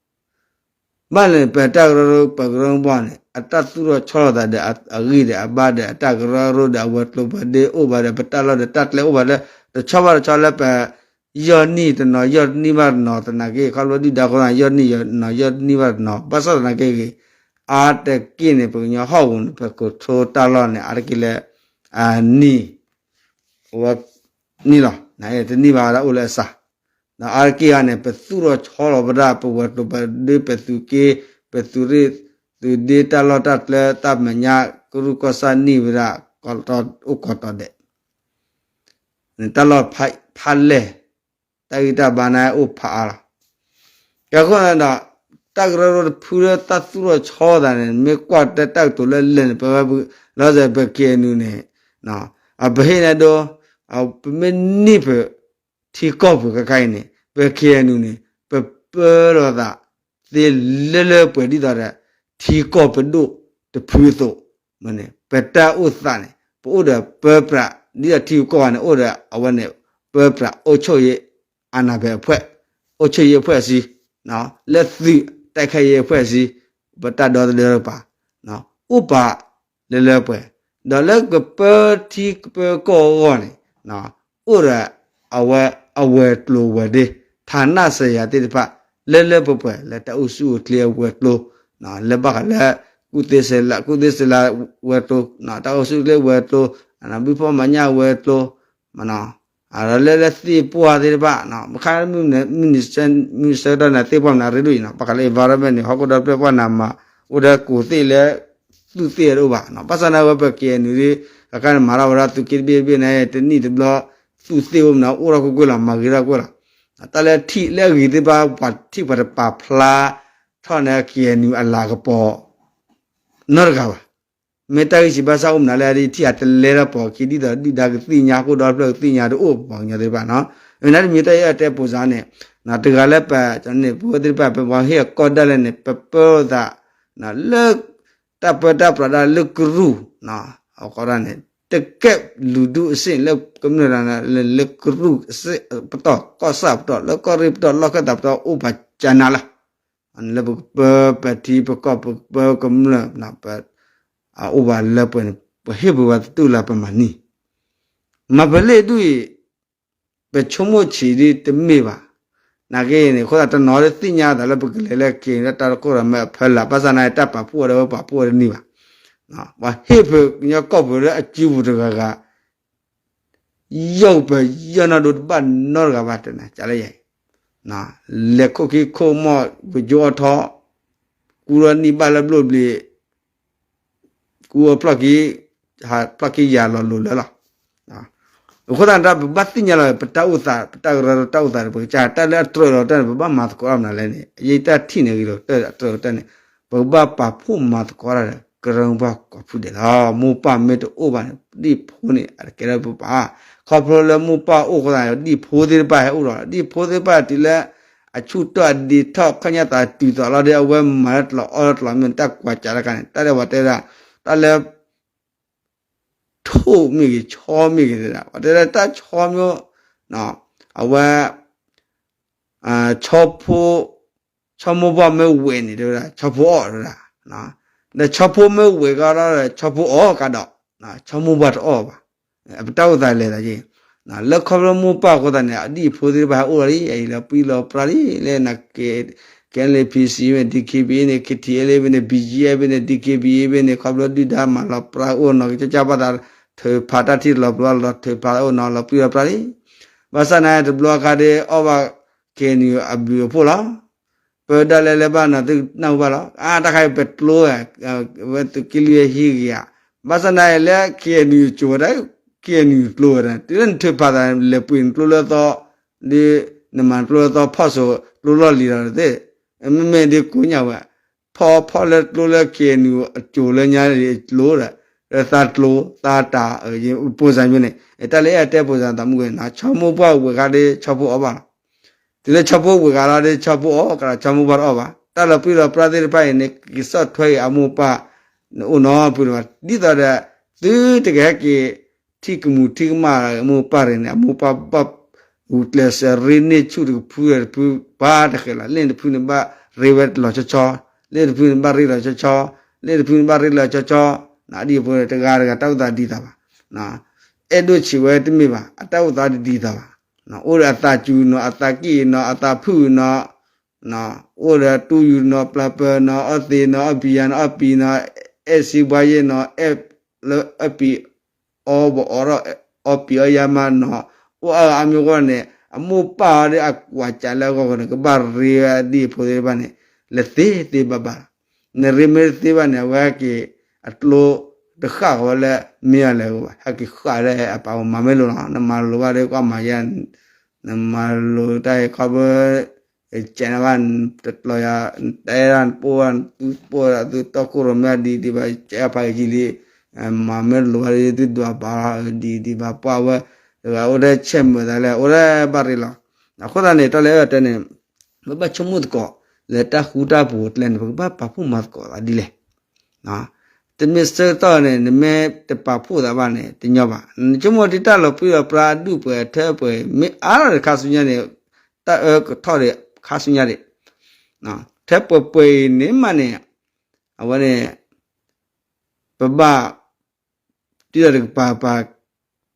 ဘၣ်န့ၣ် ပတၢ်ကရၢကရိ ပကရၢမိၢ်ပှၢ်န့ၣ် အတၢ်သူၣ်ထီၣ်ဆီလီၤသးဒီးအဂံၢ်ဒီးအဘါဒီးအတၢ်ကရၢကရိဒီး အဝဲၤကျိၤပှၤဒ့အိၣ်ဘၣ်ဒီး ပတၢ်လီၢ်ဒီးတၢ်ကျဲအိၣ်ဘၣ်ဒီး တဆီဘၣ်တဆီလၢပ ယီၢ်နံၣ်တနီၤ ယီၢ်နံၣ်ဘၣ်တနီၤသနာ်က့ ခီဖျိဒုၣ်ဒါအဃိသတး ယီၢ်နံၣ်တနီၤ ယီၢ်နံၣ်ဘၣ်တနီၤ ဘၣ်ဆၣ်သနာ်က့ဂ့ၤ အါတက့ၢ်န့ၣ် ပကညီဟီၣ်ကဝီၤန့ၣ် ပကထိတၢ်လီၢ်န့ၣ် အါတက့ၢ်လၢ အနံၣ် အဝဲနံၣ်လီၤ. နတနံၣ်ဘၣ်ဝဲဒၣ်အိၣ်လၢအစှၤ ဒီးအါတက့ၢ်ဧါန့ၣ် ပသူၣ်ထီၣ်ဆီလီၤဝဲဒၣ် ပဝဲၤကျိၤပှၤဒ့ ပသုးက့ ပသုးရ့ၣ် သုးဒ့ တၢ်လီၢ်တၢ်ကျဲတၢ်မဲာ်ညါ ကရူၢ်ကီၢ်ဆၣ်န့ၢ်ဝဲဒၣ် ကီၢ်တီအိၣ်ကီၢ်တီဒဲး တၢ်လီၢ်ဖးလဲၢ် တၢ်ဂံၢ်တၢ်ဘါန့ၣ်အိၣ်ဖးအါလီၤ. ကဲအဃိန့ၣ်ဒီး တၢ်ကရၢကရိတဖုလၢတၢ်သူၣ်ထီၣ်ဆီသးန့ၣ် မ့ၢ်ကွၢ်တဲတၢ်ကတိၤလၢလဲၣ်န့ၣ် ပဝဲ လီၤစဲၤပ KNU န့ၣ် ပဟ့ၣ်န့ၣ်ဒိ ပမ့ၢ်န့ၢ်ပ ထံကီၢ်ပူၤခဲခါအံၤန့ၣ် ပ KNU န့ၣ် ပပၢလီၤသးသ့လၢလၢပှဲၤပှဲၤဒ်သိးဒီး ထံကီၢ်ပဒိၣ်တဖုအသိးန့ၣ် ပတၢ်အိၣ်သးန့ၣ် ပအိၣ်ဒီးပၢပြး ဒ်သိးထံကီၢ်န့ၣ် အိၣ်ဒီးအဝဲန့ၣ် ပၢပြးအိၣ်ဆိၣ်ယ့ အာဏာပိုင်အဖွဲ့ အိၣ်ဆိၣ်ယ့အဖွဲ့အစည်း လၢသုး တိုက်ခိုက်ရေးအဖွဲ့အစည်း ပတၢ်ဒီသဒၢတကပၤ အိၣ်ပာ်လၢလၢပှဲၤပှဲၤ ဒီးလၢကပၢထံကပၢကီၢ်အဂီၢ်န့ၣ် အိၣ်ဒီးအဝဲ အဝဲၤကျိၤဝဲၤဒ့ ဌာနဆိုင်ရာသ့ၣ်တဖၣ် လၢလၢပှဲၤပှဲၤ လၢတၢ်အိၣ်ဆူၣ်အိၣ်ချ့အဝဲၤကျိၤ လၢဘၣ်ဃးလၢ ကူၣ်သ့စဲးလး ကူၣ်သ့စဲးလးဝဲၤကျိၤ တၢ်အိၣ်ဆူၣ်အိၣ်ချ့ဝဲၤကျိၤ ဘုဖီၣ်မၤညၣ်ဝဲၤကျိၤ ဒီးလၢလၢသ့ၣ်ပှၢ်သ့ၣ်တဖၣ် မ့ၢ်ခါ မုၢ်နံၤဆၢကတီၢ်န့ၣ် သ့ၣ်ပှၢ်မနုၤရ့ဒိၣ်အံၤနီၤ ဘၣ်ဃးလၢ environment န့ၣ် ဟီၣ်ခိၣ်ဒီဖျၢၣ်ပှၢ်နၤမၤ အိၣ်ဒီးကူးသ့ၣ်လၢ သူၣ်သ့ၣ်တအိၣ်ဘၣ် ဘၣ်ဆၣ်န့ၣ်ဝဲပ KNU ဒ် အခါန့ၣ်မၤထီၣ်ဝဲဒၣ်သုးက့တဘ့ၣ်တဘ့ၣ်န့ၣ် တနံၣ်တဘျီ သူၣ်သ့ၣ်အိၣ်မနုၤ အိၣ်ထီၣ်ကွ့ၢ်ကွ့ၢ်လီၤ မၤဂ့ၤထီၣ်ကွ့ၢ်လီၤ တၢ်လၢထံၣ်လၢအဂ့ၤသ့ၣ်တဖၣ် ပှၤထံၣ်ပှၤတပာ်ဖျါထီၣ်န့ၣ် KNU အလၤကပီၤ နီတဂၤဘၣ်. မ့ၢ်တၢ်ဂံၢ်စှၤဘၣ်ဆၣ်အိၣ်မနုၤလၢအဒ်ထံၣ်အတလဲထီၣ် ပှၤခံဒ်သိးဒုၣ်ဒါကသ့ၣ်ညါ ဟီၣ်ခိၣ်ဒီဖျၢၣ်ကသ့ၣ်ညါတအိၣ်ပှၤကညီသ့ၣ်တဖၣ်နီၤ မ့ၢ်နာ်တမံၤတၢ်အဲၣ်အတဲပူၤစ့ၢ်န့ၣ် တဂၤလၢပ န့ၣ် ပဝဲသ့ၣ်တဖၣ် ပပှၤဟ့ၣ်အကီၢ်ဒၣ်လဲာ်န့ၣ် ပပၢသး လၢ တၢ်ပၢတၢ်ပြးဒၣ်လၢကရူၢ် အဃိဒၣ်န့ၣ် တကဲလူၤဒူၣ်အဆင့်လၢကမျၢၢ်ဒၣ်န့ၣ် လၢကရူၢ်အဆင့်ပတီၢ် ကီၢ်ဆၣ်ပတီၢ် လၢကီၢ်ရ့ၣ်ပတီၢ် လီၢ်ခၢၣ်သးပတီၢ် အိၣ်ပာ်ကၢနၤလီၤ. လၢပကပၢပထံပကီၢ် ပကပၢကမျၢၢ် ပ အအိၣ်ဘၣ်လၢပှဲၤန့ၣ် ပဟ့ၣ်ပှၤသတူၢ်လၢပမၤန့ၢ် မၤပလ့ၢ်ဒူၣ်အံၤ ပဆိကမိၣ်ဆံးဒ်တမ့ၢ်ဘၣ်. နာ်က့န့ၣ် အဃိသတးတနီၤသ့ၣ်ညါသးလၢပကလဲၤလၢက့ၤလၢတၢ်တခိၣ်ရိၣ်မဲအဖီလာ် ဘၣ်ဆၣ်နာ်က့တၢ်ပာ်ဖှိၣ်ဝဲဒီးဝဲပာ်ဖှိၣ်ဝဲတန့ၢ်ဘၣ်. ပှၤဟ့ၣ်ပှၤကညီကီၢ်ပူၤလၢအစုပူၤတဂၤဂၤ ယီၢ်ပယီၢ်နီၢ်ဒိတဘၣ်နီတဂၤဘၣ်တနၤ ကလဲၤယဲၢ် လဲၤခိၣ်ခံခိၣ်မီၢ် ပကၠိအီထီ ကူထီၣ်နံၣ်ဘၣ်လၢဘျိၣ်ဘျ့ ကူအဖျီၣ်ခံ ဟးဖျီၣ်ခံယၤလီၤလိၤလၢလီၤ. အဃိသတးန့ၣ် ပဘၣ်သ့ၣ်ညါလီၤ ပတၢ်အိၣ်သး ပတၢ်ကရၢကရိတၢ်အိၣ်သးန့ၣ် ပကစၢ်တၢ်လၢအတြဲၤလီၤတၢ်န့ၣ် ပဘၣ်မၤသကိးအီၤမနုၤလဲၣ်န့ၣ် ယတၢ်ထံၣ်န့ၣ်ဂ့ၤလီၤ တၢ်အတြဲၤလီၤတၢ်န့ၣ် ပကဘၣ်ပာ်ဖှိၣ်မၤသကိးတၢ်ဒီး ကရၢမိၢ်ပှၢ်ကိးဖုဒဲးလီၤ. မိၢ်ပၢ်မ့ၢ်တအိၣ်ဘၣ်န့ၣ် ဒ်ဖိန့ၣ် အတကဲထီၣ်ပပၢ် ခီဖျိလၢမိၢ်ပၢ်အိၣ်အဃိသတးန့ၣ် ဒ်ဖိသ့ၣ်တဖၣ်ဟဲအိၣ်ဒီး ဒ်ဖိသ့ၣ်တဖၣ်တုၤလၢ အဆူၣ်ထီၣ်အဒ့ထီၣ် ခီၣ်ညါသးတုၤသိးလီၤဒီး အဝဲမၤလၢတလီၤအီၣ်လၢတလီၤမ့ၢ်တၢ်ကွၢ်စးတခါန့ၣ် တၢ်လၢပှၤတဲဒၣ် တၢ်လၢ ထိၣ်မ့ၢ်ဂ့ၤ ဆီမ့ၢ်ဂ့ၤ တဲဒၣ် ပှၤတဲဒၣ်တၢ်ဆီမ့ၢ် အဝဲ ဆီဖိ ဆီမိၢ်ပှၢ်မ့ၢ်ဝဲၢ်န့ၣ် တဲဝဲဒၣ် ဆီဖိအီၣ်တဲဝဲဒၣ် ဒီးဆီဖိမ့ၢ်ဝဲၢ်ကဒီး ဆီဖိအီၣ်ကဒီး ဆီမိၢ်ပှၢ်တအီၣ်ဘၣ် ပတၢ်အိၣ်သးလဲၤသးက့ၤ လၢခီဖျိမိၢ်ပၢ်အဃိသတးန့ၣ် အဒ်အဖိသ့ၣ်တဖၣ်ဟဲအိၣ်လီၤလံ အအံၤလီၤပြံလီၤပြါလံ လၢနကဲ KNLA PC မ့ၢ် DKBA န့ၣ် KTLA မ့ၢ်န့ၣ် BGF မ့ၢ်န့ၣ် DKBA မ့ၢ်န့ၣ် ခီဖျိဒုၣ်ဒါမၤလီၤပြါအိၣ်နီၤ ကကၢ်ဘၣ်သး ထုးဖးတၢ်ထံၣ်လီၤပြါလီၤ ထုးဖးအိၣ်နီၤ လီၤပြံလီၤပြါလံ ဘၣ်ဆၣ်န့ၣ် တဘျီအခါဒ်အီၣ်ဘၣ် KNU အဘျုးအဖှိၣ်လီၤ ပဒၣ်လဲာ်လၢဘၣ်နီၤ သုနၢ်ဟူဘၣ်လီၤ အါတခါအံၤပကျိဧါ, ဝဲသုးက့လွံၢ်ဟံၣ်ဂ့ၤဧါ, ဘၣ်ဆၣ်သနာ်လၢ ခ့ၣ်အဲၣ်ယူၣ် ကၠိဝဲဒၣ် ခ့ၣ်အဲၣ်ယူၣ် ကျိဝဲဒၣ် တုၤလၢနထုးဖးသး လဲၤပှ့ၤနကျိလၢသီ, ဒ်နမၤနကျိလၢသီဖီၣ်စိ ကျိလီၢ်လံၤဒီးသ့ၣ်, မ့မ့ၢ်ဒ်ကိးညါဝဲ, ဖီဖီလၢကျိလၢ ခ့ၣ်အဲၣ်ယူၣ် အကၠိလၢညါန့ၣ် ကျိဒီး, သးကျိ သးတၢ် ပိၢ်စၢ်မ့ၢ်န့ၣ် တၢ်လၢအဲၣ်တဲပိၢ်စၢ်သးမုၢ်ဝဲန့ၣ် ဆီမိၢ်ပှၢ်ဝဲၤဃါဒီးဆီဖိအီၣ်ဘၣ်လီၤ တုၤလၢဆီဖိဝဲၤဃါလီၤဒီး ဆီဖိအီၣ်ကဒီး ဆီမိၢ်ပှၢ်တအီၣ်ဘၣ်. တၢ်လီၤပြံလီၤပြါသ့ၣ်တဖၣ်အံၤန့ၣ် က့ၤဆီၣ်ထွဲက့ၤအမိၢ်ပၢ် နအိၣ်နီတဖုလၢၤဘၣ်. ဒ်သိးဒီး သုတကဟဲက့ၤ ထံၣ်ကမူၤထံၣ်ကမၣ်အမိၢ်ပၢ်ရ့ၣ်န့ၣ် အမိၢ်ပၢ်ဘၣ် ဂုာ်ကျဲးစၢးရ့န့ၢ်ဆူၣ်တကဖုဒီးတဖု ပှၤတဃဲၤလီၤ. လ့ၣ်တဖုန့ၣ်ဘၣ်ရ့ဝဲလီၤဆီဆီ, လ့ၣ်တဖုန့ၣ်ဘၣ်ရ့လီၤဆီဆီ, လ့ၣ်တဖုန့ၣ်ဘၣ်ရ့လီၤဆီဆီ, ဒ်အဖိတဂၤတဂၤတၢ်အိၣ်သးဒ်သိးဘၣ် အဲၣ်ဒိၣ်ဆံးဝဲတမ့ၢ်ဘၣ်, အတၢ်အိၣ်သးတဒ်သိးဘၣ်. အိၣ်ဒီးအသးစူၤနီၤ, အသးကံၣ်နီၤ, အသးဖုၣ်နီၤ, အိၣ်ဒီးတူၢ်ယူၤနီၤ, ပျၢ်ပၢၤနီၤ, အီၣ်သ့ၣ်နီၤ, အီၣ်ပံၤယၤနီၤ, အီၣ်ပံၤနီၤ, အဲၣ်စံဘှါယဲၢ်နီၤ, အဲၣ်လၢအီၣ်ပံၤအီဘီအီထီၣ်, အီၣ်ပံၤအီယါမးနီၤ, အိၣ်အါဂၤအါမံၤအဃိန့ၣ် အမိၢ်ပၢ်အီၤဒီးအကွၢ်ကးလၢအဂီၢ်န့ၣ် ကဘၣ်ရ့ဝဲဒ်အဖိသ့ၣ်တဖၣ်န့ၣ် လၢသ့သ့ဘၣ်ဘၣ်လီၤ. နရ့မ့ၢ်တသ့ဘၣ်န့ၣ် အဝဲဟဲက့ၤအကျိတဃၣ်ဃီလၢမ့ၢ်အီၤလဲၣ်ဘၣ်, ဟဲက့ၤဃၣ်လၢအပာ်ဝဲမၤမ့ၢ်လိာ်လီၤ. နမၤလိာ်ဘၣ်ဒီးကွၢ်မၤယဲၢ်, နမၤလိာ်တၢ်အံၤခီဖျိ ကဲနဘၣ် တကျီၤယၤ နတဲဒၣ်နပိၢ်ဘၣ် နသုပိၢ်ဒၣ်သုတီခိၣ်ရိၣ်မဲဒ်ဒ်ဘၣ် ကဲဖးကံလံ, မၤမ့ၢ်တလိာ်ဘၣ်ဒီး သုဒွးဘၣ်လီၤ ဒ်ဒ်ဘၣ် ပှၢ်ဝဲ တဂၤအိၣ်ထဲဆဲးမုာ်သးလဲၣ် အိၣ်ထဲဘၣ်ရ့လီၤ. အဃိသတးန့ၣ် တၢ်လၢအဝဲတဲန့ၣ် ပဘၣ်ဆိကမိၣ်သကိး လၢတၢ်ဃူတၢ်ဖိးအကျဲန့ၣ် ပကဘၣ်ပာ်ဖှိၣ်မၤသကိးသးဒ်လဲၣ် တမ့ၢ်ဆၢကတီၢ်န့ၣ် နမ့ၢ်တပာ်ဖှိၣ်သးဘၣ်န့ၣ် တညီဘၣ်. နဆိကမိၣ်ဒ်တၢ်လီၤပြံလီၤပြါအဒူၣ်ပှဲၤအထၢပှဲၤ မ့ၢ်အါထီၣ်ဒီးခါဆူညါန့ၣ် တၢ်အၢကထီၣ်ဒီးခါဆူညါဒံး ထၢပှဲၤပှဲၤအံၤန့ၣ်မးန့ၣ် အဝဲန့ၣ် ပဘၣ် တုၤဒီးတကပၤပၤ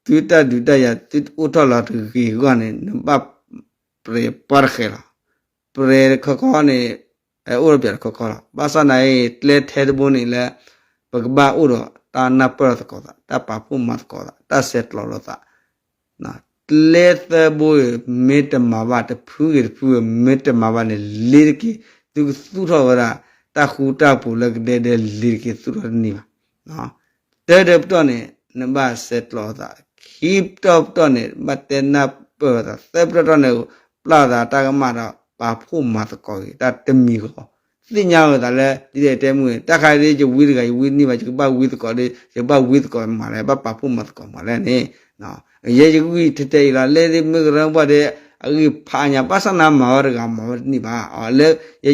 သုတၢ်ဒုးတၢ်ယၤ သုအိၣ်ထီၣ်လီၤတဂ့ၤအဂီၢ်န့ၣ် နဘၣ်ပြဲးပှၤတဃဲၤလီၤ. ပြဲးတခီခီန့ၣ် အိၣ်ဒီးပြဲးတခီခီလီၤ. ဘၣ်ဆၣ်သနာ်အံၤ ကျဲထဲတဘိန့ၣ်လၢ ပကဘၣ်အိၣ်ဒီးတၢ်နၢ်ပၢၢ်သကိးသး, တၢ်ပာ်ဖှိၣ်မၤသကိးသး, တၢ်ဆဲးကျိးလိာ်သး ကျဲသၢဘိမ့ၢ်တမၤဘၣ် တဖုဂ့ၤတဖုဂ့ၤ မ့ၢ်တမၤဘၣ်န့ၣ် လ့ၤတက့ၤ သုကသူၣ်ထီၣ်ဝဲဒၣ် တၢ်ဃူတၢ်ဖိးလၢကဒဲဒဲ လ့ၤတက့ၤသူၣ်ထီၣ်တန့ၢ်ဘၣ်. တၢ်တပတီၢ်န့ၣ် နဘၣ်ဆဲးကျိးသး, ခံပတီၢ်ပတီၢ်န့ၣ် ဘၣ်တဲနၢ်ပၢၢ်သး, သၢပတီၢ်ပတီၢ်န့ၣ် ပျၢ်သးတၢ်ကမၣ်ဒီး ပာ်ဖှိၣ်မၤသကိးက့ၤ တၢ်တမံၤဃီ သ့ၣ်ညါဝဲသးလၢ ဒ်လဲၣ်တဲမုၢ် တၢ်ခါဒ်ယဝံတဂၤ ယဝံတန့ၢ်ဘၣ် ယကဘၣ်ဝံသကိးဒီး ယကဘၣ်ဝံသကိးမၤလဲၣ် ဘၣ်ပာ်ဖှိၣ်မၤသကိးမၤလဲၣ်န့ၣ် ယဲယဂံၢ်ထဲတဲအံၤလီၤ လၢဒ်မ့ၢ်ကရၢမိၢ်ပှၢ်ဒီး အဂံၢ်ဖးညါ ဘၣ်ဆၣ်နၤမၤဝဲတဂၤမၤဝဲတန့ၢ်ဘၣ် လၢယ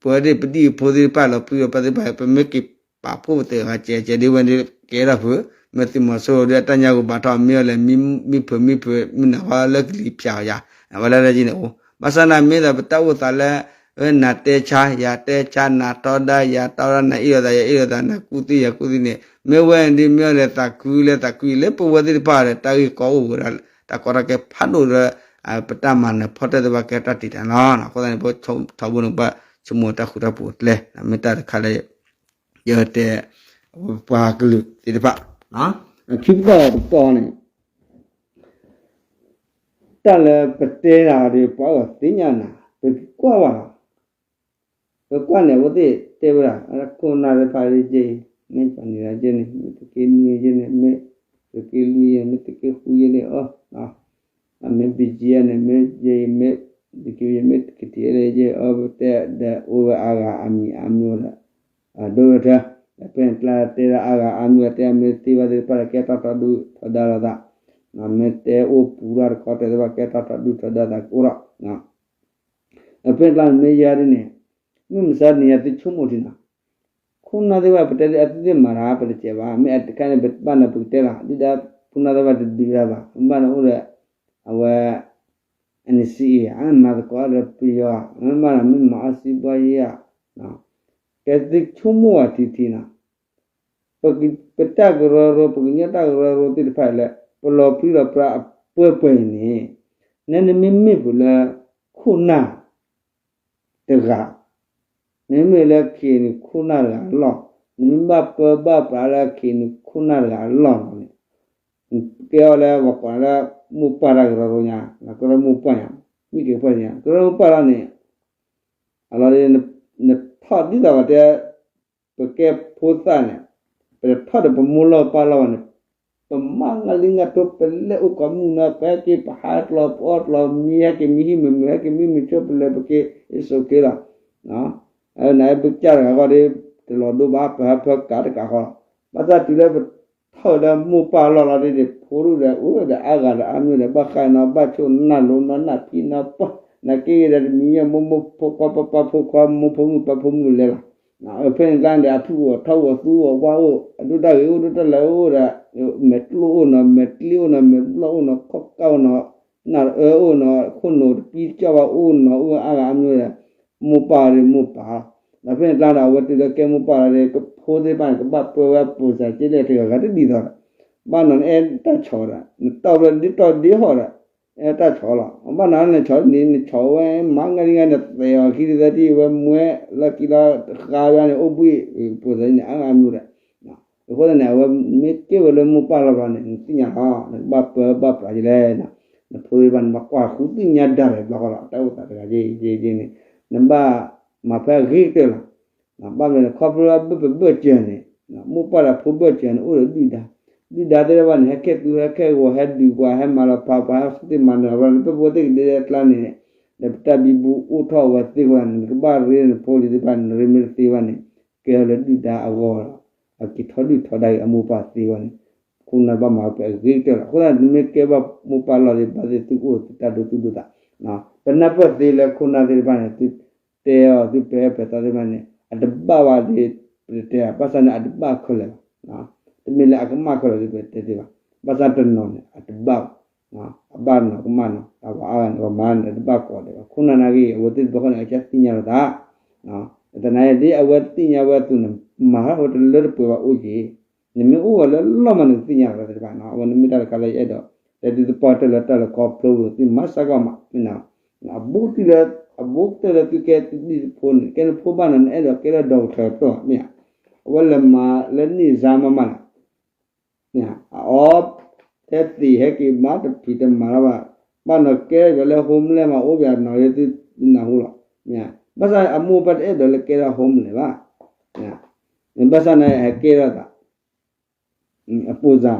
ပဝဲဒၣ်ပဒံၣ်အဖိသ့ၣ်တဖၣ်လီၤ ပှၤပှၤသ့ၣ်တဖၣ် ပမ့ၢ်က့ၤပာ်ဖှိၣ်ပသဲးဂၤကဲကဲဒ်ဝဲဒ်ကဲထီၣ်ဖုး မ့ၢ်သုးမီၤစိရိၤဒီးအတၢ်ညါဂိၢ်ဘၣ်ထီၣ် မ့ၢ်အီၤလဲၣ် မံဖုးမံဖုး မုၢ်နၤခီလၢကလံၤဖၠးအီၤယၤ အဝဲလၢလၢယန့ၣ်အိၣ် ဘၣ်ဆၣ်နၤမ့ၢ်သးပတၢ်အိၣ်သးလၢ နၤတဲဆါ ယၤတဲဆါ နၤတီဒါ ယၤတီဒါ နၤအ့ၣ်လိာ်သး ယၤအ့ၣ်လိာ်သး နၤကူၣ်သ့ယၤကူၣ်သ့န့ၣ် မ့ၢ်ဝဲန့ၣ်ဒ်မ့ၢ်အီၤလဲၣ်သးခုလၢသးခုအံၤ လၢပဝဲသ့ၣ်တဖၣ်ဒီး တၢ်ဂ့ၢ်ကီအိၣ်ဝဲဒၣ် တၢ်ကီတၢ်ခဲဖးဒိၣ်လၢ ပတၢ်မၤနၢၤဖီတၢၣ်သ့ၣ်တဖၣ်ကဲတၢ်တံာ်တာ်လီၤ. အဃိသတးန့ၣ် ပထီဘိန့ၣ် ပဘၣ်ဆိကမိၣ်တၢ်ဃူတၢ်ဖိးအကျဲ မ့ၢ်တၢ်တခါလၢ ယတဲ ပှၤကလုာ်သ့ၣ်တဖၣ် ခံပတီၢ်တပတီၢ်န့ၣ် တၢ်လၢပတဲတၢ်ဒီး ပှၤအဂီၢ်သ့ၣ်ညါနၤ ပကကွၢ်ဘၣ်လီၤ. ပကွၢ်န့ၣ် အဝဲသ့ၣ်တဲဝဲဒၣ် ခိၣ်နၢ်သ့ၣ်တဖၣ်လၢကဲအံၤ မ့ၢ်ပှၤန့ၣ်လၢကဲန့ၣ် မ့ၢ်သုးက့နွံယဲန့ၣ် မ့ၢ်သုးက့လွံၢ်ယဲ မ့ၢ်သုးက့ဃုယဲန့ၣ် အီၤ မ့ၢ် ဘီၣ်ကၠံ ယဲန့ၣ် မ့ၢ်ယဲ မ့ၢ်သုးက့ယဲ မ့ၢ်ကထံၣ်ယဲန့ၣ် ယဲအီၤ ပတဲဒီးအိၣ်ဝဲအါဂၤအါမံၤအါမံၤဒီး ဒိၣ်ဝဲထၢ ဖဲန့ၣ်ကျါတဲဒၣ်အါဂၤအါမံၤ တဲမ့ၢ်သ့ဘၣ်သ့ၣ်တဖၣ်လၢကဲထီၣ်ထီဒုၣ်ထီဒါလိာ်သး မ့ၢ်တဲအိၣ်ပူၤထီၣ်တခီတဲသ့ၣ်တဖၣ်ကဲထီၣ်ထီဒုၣ်ထီဒါသးကအိၣ်ထီၣ် ဖဲန့ၣ်ကျါန့ၣ်မ့ၢ်ယၤဒ်န့ၣ် မုၢ်မဆါတနံၤညါသုဆိကမိၣ်ထံနီၤ ခိၣ်နၢ်သ့ၣ်တဖၣ်ပတဲလၢအသုသ့ၣ်မၤတၢ် ပတစဲးဘၣ် မ့ၢ်အတခါန့ၣ် ပဘၣ်နၢ်ပကတဲလီၤ ဒုၣ်ဒါခိၣ်နၢ်သ့ၣ်တဖၣ်တဒုးတၢ်ဘၣ် မ့ၢ်ဘၣ်န့ၣ်အိၣ်ဒီး အဝဲ NCA အမၤသကိးဒီးပယီၤ မ့ၢ်ဘၣ်န့ၣ်မ့ၢ်မၤအီၣ်စံးဘီယါ ကဲသုဆိကမိၣ်ဝဲထံထံနီၤ ပတၢ်ကရၢကရိ ပကညီတၢ်ကရၢကရိသ့ၣ်တဖၣ်အံၤလၢ ပလီၤပြံလီၤပြါအပှဲၤပှဲၤအံၤန့ၣ် နမ့မ့ၢ်ပှၤလၢ ခိၣ်နၢ် တဂၤ နမ့မ့ၢ်လၢ KNU ခိၣ်နၢ်တဂၤအလီၢ် နမ့ၢ်ဘၣ်ပၢဘၣ်ပြးလၢ KNU ခိၣ်နၢ်တဂၤအလီၢ်လီၤန့ၣ် ကဲအီၤလၢပှၤကိးလၢ မိၢ်ပှၢ်တၢ်ကရၢကရိညါ ကရၢမိၢ်ပှၢ်ညါ မ့ၢ်က့ၤပှၢ်ညါ ကရၢမိၢ်ပှၢ်လီၤန့ၣ် အလီၤဒီး နထီၣ်ဒ်သိးပတဲ ပကဲဖိသၣ်န့ၣ် ပထီၣ်ဒီးပမိၢ်လီၢ်ပၢ်လီၢ်ဘၣ်န့ၣ် ပမၤငါလံငါထိ ပလဲၤအိၣ်ကိးမုၢ်နီၤ ပဟဲက့ၤပဟးကျီ ပအီၣ်ကျီ မံဟဲက့ၤမံဟံၣ် မုာ်မုာ်ဟဲက့ၤမံမုာ်ဆိ ပလဲၤပက့ၤ it's okay လီၤ. အဲန့ၣ် ပကစၢ်တဂၤဃီဒီး တလီၤဒိဘၣ်ပဟးဖၢကးတကးဃီလီၤ. ဘၣ်ဆၣ်တုၤလၢပထီၣ်လၢမိၢ်ပၢ်လီၢ်လီၤဒီး ဖိဒိၣ်ဒီး အိၣ်ဒီးအါဂၤဒီးအါမံၤဒီး ဘၣ်ဃးနီၤ ဘၣ်ဆိၣ်နၢ်လိၤနီၤ နၢ်ဖံးနီၤပှၢ် နက့ၤဒီးတမံၤညါမိၢ်မိၢ်ဖိခွါပၢ်ပၢ်ဖိခွါ မိၢ်ဖိမုၣ်ပၢ်ဖိမုၣ်လဲၤလီၤ. ဖဲန့ၣ်ကျါန့ၣ်ဒီး အဖုအိၣ်ထီၣ်အိၣ်သူအိၣ်ဝါအိၣ် အဒိၣ်တၢ်ဂ့ၤအိၣ်ဒိၣ်တၢ်လဲၤအိၣ်ဒီး မဲာ်ကျိၣ်အိၣ်နီၤ မဲာ်ကျ့အိၣ်နီၤ မဲာ်ဘျီၣ်အိၣ်နီၤ ခီၣ်ကၢ်အိၣ်နီၤ နၢ်အၢအိၣ်နီၤ ခိၣ်နူာ်တပံတကၠီၣ်ဘၣ်အိၣ်နီၤ အိၣ်အါဂၤအါမံၤဒီး မိၢ်ပၢ်ဒီးမိၢ်ပၢ်လီၤ. ဒီးဖဲန့ၣ်ကျါဒီး အဝဲတုၤလၢကဲမိၢ်ပၢ်လီၤဒီး ကဖိသ့ၣ်တဖၣ်န့ၣ် ကဘၣ်ပၢဝဲပိာ်စၢၤက့လဲၣ်တဂၤဂၤတဒ်သိးဒီး ဘၣ်နီၤနအဲၣ်တၢ်ဆီဒီး နတီၢ်ဘျီဒ်တီၢ်ဒ်ဟီၣ်ဒီး အဲၣ်တၢ်ဆီလီၤ. ဘၣ်နီၤနဆီန့ၣ် နဆီဝဲ မၤငါဒ်ငါ နသဲအီၤခံဒ်သၢထံၣ်ဝဲမွဲလၢခံလီၤ တဃါဘၣ်န့ၣ် အိၣ်ဘှံး ပိာ်စၢၤန့ၣ် အါဂၤအါမံၤဒီး အဃိသတးန့ၣ် အဝဲမ့ၢ်ကဲဝဲလၢမိၢ်ပၢ်လီၢ်ဘျီန့ၣ် နသ့ၣ်ညါလီၤ နကဘၣ်ပၢဘၣ်ပြးက့လဲၣ်. နဖိသ့ၣ်တဖၣ် နဘၣ်ကွၢ်ဃုသ့ၣ်ညါဒၣ်လဲာ်ဘျီဃီလီၤ တၢ်အိၣ်သးတဂၤက့က့န့ၣ် နဘၣ်မၤဖဲအဂ့ၤကတၢၢ်လီၤ. ဘၣ်မနုၤလဲၣ် ခီဖျိလၢဘၢၣ်ပဘၢၣ်စၢၤန့ၣ် မိၢ်ပၢ်ဒီးဖိဘၢၣ်စၢၤန့ၣ် အိၣ်ဒီးဒုၣ်ဒါ ဒုၣ်ဒါသ့ၣ်တဖၣ်န့ၣ် ဟဲခဲၣ်သူဟဲခဲၣ်ဂီၤ ဟဲဒုးပှၤ ဟဲမၤလီၤဖးပှၤ ဟဲသ့ၣ်မၤနၢၤပှၤန့ၣ် ပဝဲသ့ၣ်ကဒဲဒဲအကျါန့ၣ် ဒီးပတၢ်ဘံဘူအိၣ်ထီၣ်ဝဲသ့ၣ်အဃိသတးန့ၣ် နကဘၣ်ရ့နဖိလံၤသ့ၣ်တဖၣ်န့ၣ် နရ့မ့ၢ်တသ့ဘၣ်န့ၣ် ကဲထီၣ်လၢဒုၣ်ဒါအဂီၢ်လီၤ. အက့ၤထီၣ်ဒုၣ်ထီဒါက့ၤအမိၢ်ပၢ်သ့အဂီၢ်န့ၣ် ခိၣ်နၢ်ဘၣ်မၤဝဲပှဲၤအဂ့ၤကတၢၢ်လီၤ. အဃိသတးန့ၣ် နမ့ၢ်ကဲဘၣ်မိၢ်ပၢ်လီၢ်ဒီး ဘၣ်သ့ၣ်သုကအိၣ်သုတၢ်ဒိသူၣ်ဒိသး ပနၢ်ပၢၢ်သ့လၢခိၣ်နၢ်သ့ၣ်တဖၣ်န့ၣ် သုတဲအီၤ သုပဲာ်အၢပဲာ်သီသ့ၣ်တဖၣ်န့ၣ် အတဘၣ်ဘၣ်ဒီး ပတတဲဘၣ် ဘၣ်ဆၣ်န့ၣ် အတဘၣ်ခဲလၢာ်ဘၣ်. တမ့ၢ်လၢအကမၣ်ခဲလၢာ်သုပဲာ်တဲသ့ဘၣ်. ဘၣ်ဆၣ်တနီၤန့ၣ် အတဘၣ်ဘၣ်. အဘၣ်နီၤကမၣ်နီၤ အဝဲအါဂၤန့ၣ် ပှၤမၤန့ၣ် အတဘၣ်ကိးဂၤဒဲးဘၣ်. ခိၣ်နၢ်နာ်က့ အဝဲသ့ၣ်တဖၣ်ဃီန့ၣ် အကသ့ၣ်ညါလိာ်သး သနာ်က့ ဒ်အဝဲသ့ၣ်ညါဝဲအသိးန့ၣ် မၤဟးဝဲတလၢတပှဲၤဘၣ်အိၣ်က့ၤ နမ့ၢ်အိၣ်ဝဲလၢလီၢ်မးန့ၣ် နကသ့ၣ်ညါဝဲသ့ၣ်တဖၣ်နီၤ. အဝဲန့ၣ်မ့ၢ်တၢ်တခါလၢယအဲၣ်ဒိး တဲသုသပှၢ်တၢၢ်လၢတၢ်လၢခီဖျိပူၤ သုမၤစၢ်ကီးမး မ့ၢ်နီၤ. အဘူးကတၢၢ်လၢ အဘူးကတၢၢ်လၢသုကဲသုဒံၣ်ဖိန့ၣ် ကဲနဖိဘၣ်နီၤ နအဲၣ်ဒိးကဲလၢဒီကထၢၣ်တဖျၢၣ်မး မ့ၢ်ဧါ. အဝဲလဲၤမၤလၢန့ၢ်စါမးမးနီၤ မ့ၢ်ဧါ. အအီ ထဲသ့ၣ်ဟဲက့ၤမၤတဖံးတမၤလၢၤဘၣ်. ဘၣ်နီၤကဲထီၣ်လၢ homeless မး အိၣ်ပှဲၤနီၤလၢသုနၢ်ဟူလီၤ မ့ၢ်ဧါ. ဘၣ်ဆၣ်အမိၢ်ပၢ်တအဲၣ်ဒိးလၢကဲထီၣ် homeless ဘၣ်. ဘၣ်ဆၣ်န့ၣ် ဟဲကဲထီၣ်သး အပိၢ်စါ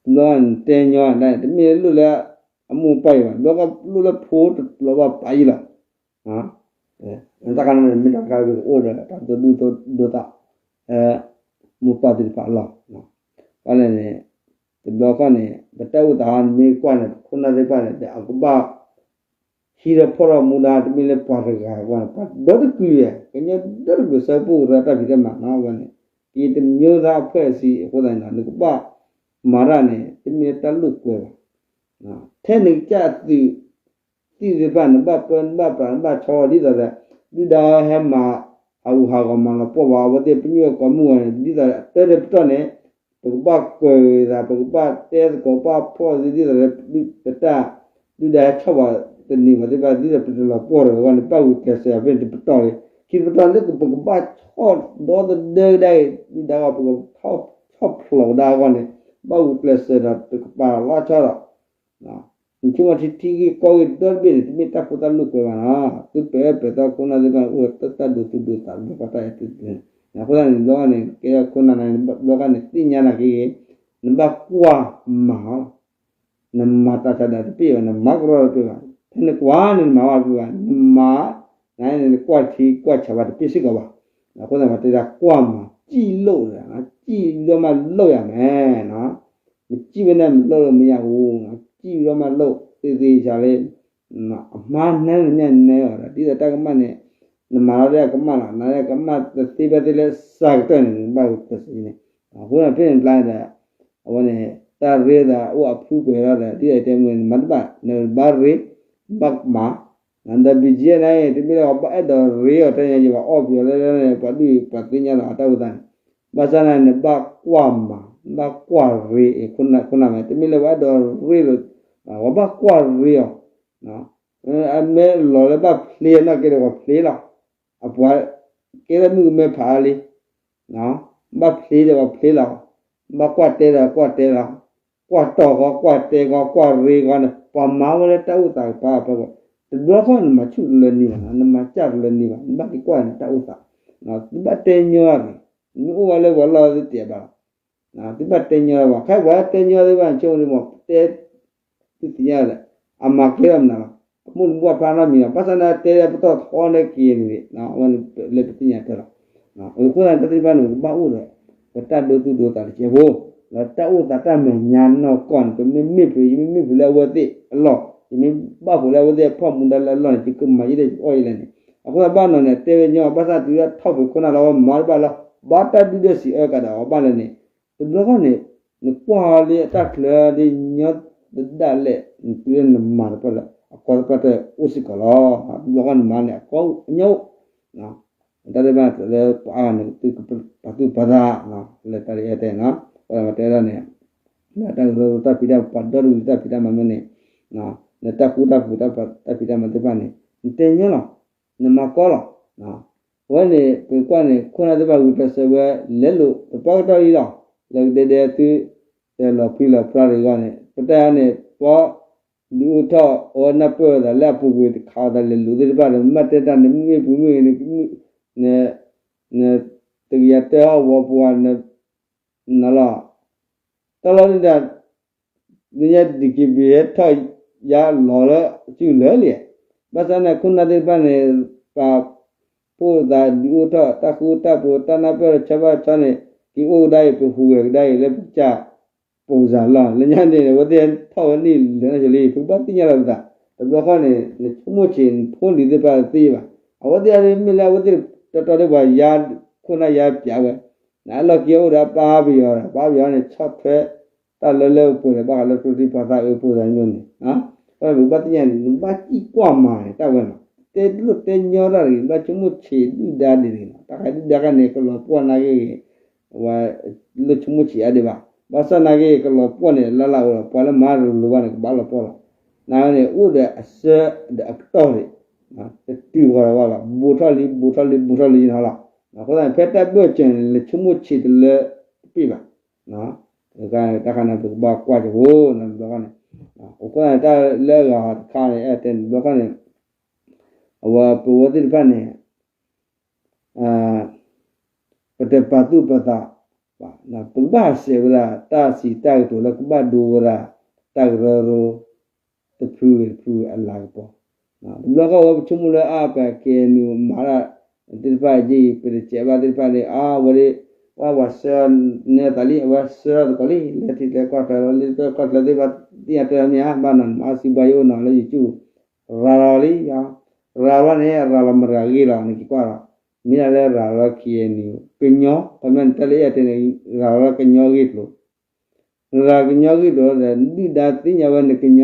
ဘျီနတဲညီဒၣ် တမ့ၢ်လၢလိၣ်လၢအမိၢ်ပၢ်အံၤဘၣ် ဘျီကလိၣ်လၢဖိတဘျီဘၣ်ပာ်အံၤလီၤ. တၢ်ခါန့ၣ်မ့ၢ်တၢ်တခါကအိၣ်ဒီးတၢ်ဒိသူၣ်ဒိသး မိၢ်ပၢ်သ့ၣ်တဖၣ်အလီၢ်. ဘၣ်လဲၣ်န့ၣ် တဘျီခီန့ၣ် ပတၢ်အိၣ်သးဟီန့ၣ်မ့ၢ်ကွၢ်န့ၣ် ပခိၣ်နၢ်သ့ၣ်တဖၣ်န့ၣ် ဒီးအကဘၣ် ဟံးထီၣ်ဖီၣ်ထီၣ်မူဒါ တမ့ၢ်လၢပှၤတဂၤအဂီၢ်န့ၣ် ပှၤဒီတကလုာ် ကညီဒီတကလုာ် ဆၢဖိကရၢတၢ်ဖံးတၢ်မၤနီၤဝဲန့ၣ် က့ၤတမျိုးသားအဖွဲ့အစည်း အဃိသတးန့ၣ် နကဘၣ်မၤတၢ်န့ၣ် တမ့ၢ်လၢတၢ်လိာ်ကွဲဘၣ်. ထဲနကစၢ်အသုး သ့ၣ်သ့ၣ်တဖၣ် နဘၣ်ပၢနဘၣ်ပြး နဘၣ်ဆီဒ်သိးဒီး ဒုၣ်ဒါဟဲမၤဟးဂူာ်ဟးဂီၤမၤလီၤပှီၢ်ပှၤ အဝဲသ့ၣ်ပညိၣ်အကိးမုၢ်ဂီၤန့ၣ် ဒ်သိးဒီးအတၢ်တပတီၢ်န့ၣ် ပကဘၣ်ကွဲးဂ့ၤသး ပကဘၣ်တဲသကိးဘၣ်ဖီၣ်သ့ ဒ်သိးဒီး ပတၢ်ဒုၣ်ဒါဟဲဆီၣ်ဘၣ်သန့ၤပှၤသ့ၣ်တဖၣ် ဒ်သိးပတလီၤပှီၢ်တဂ့ၤအဂီၢ်န့ၣ် ဘၣ်ဂုာ်ကျဲးစၢးဖဲန့ၣ်တပတီၢ်လံ. ခံတပတီၢ်လၢပကဘၣ်ဆီၣ်ဒီသဒၢကဒါက့ၤ ဒုၣ်ဒါအဂီၢ် ပကဆီၣ်ဖျိးကဒါအဂီၢ်န့ၣ် ဘၣ်ဂုာ်ကျဲးစၢးဒီးပကပာ်လီၤဆီဒီး နဆိကမိၣ်ထံထံဂ့ၢ်ကီၢ်ဂ့ၢ်ဒီတဘ့ၣ်န့ၣ် တမ့ၢ်တၢ်ဖိတၢ်လိာ်ကွဲဘၣ်နီၤ. သုပဲာ်အၢပဲာ်သီခိၣ်နၢ်သ့ၣ်တဖၣ်န့ၣ် အိၣ်ဒီးတၢ်ဒိသူၣ်ဒိသး ဘျီဃီတၢ်အဲၣ်သုသ့န့ၣ် အဃိသတးန့ၣ် ဘျီဃီန့ၣ် ကဲခိၣ်နၢ်န့ၣ် ဘျီဃီန့ၣ် သ့ၣ်ညါနာ်က့ နဘၣ်ကွၢ်မၤအီၤ နမၤတၢ်ဆါဒၣ်တပ့ၢ်ဘၣ် နမၤကရီတပ့ၢ်ဘၣ် ဖဲနကွၢ်န့ၣ် နမၤဝဲတပ့ၢ်ဘၣ် နမၤ နကွၢ်ထံကွၢ်ဆးဘၣ်တပ့ၢ်စ့ၢ်ကီးဘၣ်. အဃိသတး ပှၤတဲဒၣ်ကွၢ်မၤ ကြည့်လို့ ကြည့်ပြီးတော့မှ လုပ်ရမယ် မကြည့်ဘဲနဲ့ လုပ်လို့မရဘူး ကြည့်ပြီးတော့မှ လုပ် သေသေချာချာလေး အမှားနည်းနည်းနည်းအီၤဒီး ဒ်သိးတၢ်ကမၣ်န့ၣ် နမၤလီၤဒီးကမၣ်လီၤ နကမၣ်တသ့ဖဲသ့လၢစှၤကတၢၢ်န့ၣ် နဘၣ်ကပၢၤစ့န့ၣ် အဃိန့ၣ်ဖဲန့ၣ်ကျါဒီး အဝဲန့ၣ် တၢ်ရ့သးအိၣ်အဖုပှဲၤလီၤဒီး ဒ်သိးတဲမုၢ်န့ၣ် နမၤတဘၣ် နဘၣ်ရ့ နဘၣ်မၤ ဒီး ဘံၣ်ကၠံ န့ၣ် တမ့ၢ်လၢပှၤဘၣ်အဲၣ်ဒိးရ့အီၤ တၢ်ညါယံၤ ပှၤအီၣ်ပယီၤလၢလၢန့ၣ် ပှၤဒုၣ်ပှၤသ့ၣ်ညါလီၤ အတၢ်အိၣ်သးန့ၣ် ဘၣ်ဆၣ်န့ၣ် နဘၣ်ကွၢ်မၤ နဘၣ်ကွၢ်ရ့ ခိၣ်နၢ်မ့ၢ် တမ့ၢ်လၢပှၤအဲၣ်ဒိးရ့လိာ် ပှၤဘၣ်ကွၢ်ရ့အီၤ အမ့ၢ်လီၤလၢဘၣ်ဖျ့အနီၢ်ကဲဒီးပှၤဖျ့လီၤ အပှၤကဲလၢမုၣ်ကမဲဖးအါလံ ဘၣ်ဖျ့ဒီးပှၤဖျ့လီၤ ဘၣ်ကွၢ်တဲဒီးကွၢ်တဲလီၤ ကွၢ်တီၢ်ဃီ ကွၢ်တဲဃီ ကွၢ်ရ့ဃီန့ၣ် ပှၤမၤဝဲလၢတၢ်အိၣ်သးကပၤအဖီခိၣ် တဘျီဃီနမၤဆူၣ်တလၢန့ၢ်ဘၣ်, နမၤစၢ်တလၢန့ၢ်ဘၣ်, နဘၣ်က့ၤကွၢ်နတၢ်အိၣ်သး, သုဘၣ်တဲညီအဂ့ၢ်, နမ့ၢ်အိၣ်ဝဲလၢပှၤလီၢ်သုတဲဘၣ်လီၤ, သုဘၣ်တဲညီဘၣ်, ခဲပှၤတဲညီသုဘၣ် နဆိကမိၣ်န့ၣ်မ့ၢ်တဲ သုသ့ၣ်ညါလၢ အမၤကဲထီၣ်မနုၤလီၤ, အမိၢ်တဘၣ်ဖျါနီတမံၤလီၤ, ဘၣ်ဆၣ်သနာ်က့တဲပတီၢ်ထီန့ၢ်က့ၤန့ၣ်, လၢပသ့ၣ်ညါတၢ်လီၤ. အဃိသတးန့ၣ် တၢ်သ့ၣ်တဖၣ်န့ၣ် ပကဘၣ်အိၣ်ဒီး ပတၢ်ဒိသူၣ်ဒိသးတစဲးဖိ, ဒီးတၢ်အိၣ်သးတၢ်မဲာ်ညါနီၢ်ကီၢ်န့ၣ် ပမ့ၢ်မ့ၢ်ပှၤ ယမ့ၢ်မ့ၢ်ပှၤလၢအဝဲသ့ၣ်အလီၢ်, ယမ့ၢ်ဘၣ်ဖှိၣ်လၢအဝဲသ့ၣ်အဖီၣ်မူဒါလၢအလီၢ်န့ၣ် ယကမၤယဲၢ်ဒဲးယအီၣ်ယဲၢ်လဲၣ်န့ၣ်, အဃိသတးဘၣ်နီၢ်န့ၣ် တဲဝဲညီ ဘၣ်ဆၣ်တုၤလၢထီၣ်ဖှိၣ်ခိၣ်နၢ်လီၤ ဝဲမၤတဘၣ်လၢ ဘၣ်တၢ်ဒုၣ်ဒွဲၣ်စံးအၢကဒီးအီၤဘၣ်လဲၣ်န့ၣ်, တဘျီဃီန့ၣ် နကွၢ်လၢအတၢ်ချၢဒ်ညီသဒၣ်လဲာ် နတုၤလၢနမၤတပှၢ်လၢ အကီသပှၢ်တၢၢ်အိၣ်စ့ၢ်ကီးလီၤ. တဘျီဃီနမၤန့ၣ် အကီအညီအိၣ်, တၢ်သ့ၣ်တဖၣ်လၢပှၤအါဂၤန့ၣ် သုကပာ်သူၣ်ပာ်သး လၢတၢ်လၢယတဲနီၤ, ပှၤမၤတဲဒၣ်န့ၣ် တၢ်ကရၢကရိတၢ်ဖံးတၢ်မၤ ပှၤဒီတဂၤတၢ်ဖံးတၢ်မၤမ့ၢ်န့ၣ်, နတၢ်ဃူတၢ်ဖိးတၢ်ဖံးတၢ်မၤသ့ၣ်တဖၣ်န့ၣ် နတဲညီလီၤ, နမၤကီလီၤ. အဝဲန့ၣ် ပကွၢ်န့ၣ် ခိၣ်နၢ်သ့ၣ်တဖၣ်ဂုာ်ကျဲးစၢးဝဲ လဲၤလိာ်သပှၢ်ကတၢၢ်အံၤလီၤ, လၢကဒဲဒဲသု လီၤပြံလီၤပြါတဂ့ၤအဂီၢ်န့ၣ် ပတၢ်န့ၣ် ပှၤဒုးအိၣ်ထီၣ်အဝဲနၢ်ပၢၢ်ဝဲသးလၢအပူၤကွံာ်တခးအသးလဲၤလိာ်သ့ၣ်တဖၣ်ဒီး မ့ၢ်တဲတၢ်န့ၣ် မ့ၢ်ပူၤမ့ၢ်ဂ့ၤန့ၣ် နတဂ့ၤယတဲဟီၣ်ဝီပူၤဧါ, နလီၤ တၢ်လီၢ်န့ၣ်ဒၣ် လၢညါ ဒံၣ်က့ဘ့ၣ် ဟဲထီၣ်ယါလီၤလၢအစုလၢာ်လံ, ဘၣ်ဆၣ်န့ၣ် ခိၣ်နၢ်သ့ၣ်တဖၣ်န့ၣ် ပာ်ဖှိၣ်သးဒုးအိၣ်ထီၣ် တၢ်ဃူတၢ်ဖိး တၢ်နၢ်ပၢၢ်တဆီဘၣ်တဆီန့ၣ် က့ၤအိၣ်ကဒါအံၤ ပဟူးဂဲၤကဒါအံၤ လၢပကစၢ် ပိၣ်စၢ်လီၤ လၢညါန့ၣ် အဝဲသ့ၣ်ထီၣ်ဝဲန့ၣ်လၢာ်နီၢ်ဆိလံ ပကဘၣ်သ့ၣ်ညါလီၤပသး, တဘျီဃီန့ၣ် နဆိကမိၣ်ဆံး နဖိလံၤသ့ၣ်တဖၣ်သ့ဘၣ်, အဝဲသ့ၣ်အါဒ်မ့ၢ်လၢအဝဲသ့ၣ်တီတီဒ်ပှၤယါ ခိၣ်နၢ်ယါပၠးဝဲ, နအလီၢ်ခံအိၣ်ဒီးအပၢ်ပယီၤဒီး ပၢ်ပယီၤန့ၣ် ဆီၣ်ထွဲ တၢ်လၢလၢပှဲၤပှဲၤဒီး ဘၣ်ဃးလၢကျိချံမျိာ်သၣ်အၢဖိသးန့ၣ်န့ၣ်, ပဘၣ်သ့ၣ်ညါန့ၣ် နဘၣ်စံၣ်ကွၢ်မၤန့ၣ် တၢ်ဝဲနီၤ, တဲလိာ်တဲညီတၢ်တဂ့ၤ ဘၣ်ဆိကမိၣ်ဆံးဒုၣ်ဒါဒ်တဂ့ၤနီၤ, တၢ်ဃးဒုၣ်ဒါခါန့ၣ် ကလီၤပှီၢ်နာ်က့ဂ့ၤ, ဝဲ လိၣ်ဆိကမိၣ်ဆံးအါဒံးဘၣ်, ဘၣ်ဆၣ်နာ်က့ ကလီၤပှီၢ်န့ၣ် လၢ်လၢ်ဝဲလီၤ, ပှၤလၢမၤတလိၤဘၣ်န့ၣ် ကဘၣ်လီၤပှီၢ်လီၤ, နာ်က့န့ၣ် အိၣ်ဒီးအဆၢဒီးအကတီၢ်န့ၣ် တတုၤဃီၤလီၤဘၣ်လီၤ, ဘူးထီၣ်လံ ဘူးထီၣ်လံ ဘူးထီၣ်လံနီၤလီၤ, အဃိသတးန့ၣ် ဖဲတၢ်ဘၢၣ်စၢၤန့ၣ် နဆိကမိၣ်ဆံးတလၢတပ့ၢ်ဘၣ် တၢ်ခါန့ၣ် ပကဘၣ်ကွၢ်ကၠိဖိန့ၣ် တဘျီဃီန့ၣ်, အဃိသတးန့ၣ် တၢ်လၢအဂၤတခါန့ၣ် အဲၣ်တဲန့ၣ် တဘျီဃီန့ၣ် အဝဲပဝဲသ့ၣ်တဖၣ်န့ၣ် ပတပာ်သူၣ်ပာ်သးဘၣ်, ပကဘၣ်စဲးဝဲဒၣ် တၢ်စံးတၢ်ကတိၤလၢကဘၣ်ဒိဝဲဒၣ် တၢ်ကရၢကရိ တဖုဂ့ၤတဖုဂ့ၤအလၤကပီၤ, တဘျီဃီဝဲပဆိကမိၣ်လၢအါပကဲနုာ်မၤတၢ်သ့ၣ်တဖၣ်အံၤ ပတစဲးဘၣ်သ့ၣ်တဖၣ်န့ၣ် အါဝဲဒၣ် ပှၤဝဲဆှၢန့ၢ်သးလံ အဝဲဆှၢထီၣ်သကိးလံ လၢထံကျါကီၢ်ချၢလီၤ လၢထံကျါကီၢ်ချၢသ့ၣ်တဖၣ် သ့ၣ်ညါတဲလီၤမ့ၢ်ဧါ ဘၣ်နီၤ နမၤအါစုဘၣ်ယအိၣ်နီၤလၢယကၠူၣ် ရၤလီၤလံ, ရၤလီၤန့ၣ် ရၤလီၤမတၤဂ့ၢ်လီၤ နက့ၤကွၢ်လီၤ, မ့ၢ်ဒၣ်လၢရၤလီၤလၢ ခ့ၣ်အဲၣ်ယူၣ် ကညီ ခီမ့ၢ်နတဲလၢအဲၣ်တဲန့ၣ် ရၤလီၤလၢကညီဂ့ၢ်ကျိၤ, ရၤကညီဂ့ၢ်ကျိၤဒီး နဒုၣ်ဒါသ့ၣ်ညါဝဲနကညီဂ့ၢ်ကျိၤန့ၣ်, ဒီးနဒုၣ်ဒါသ့ၣ်ညါဝဲ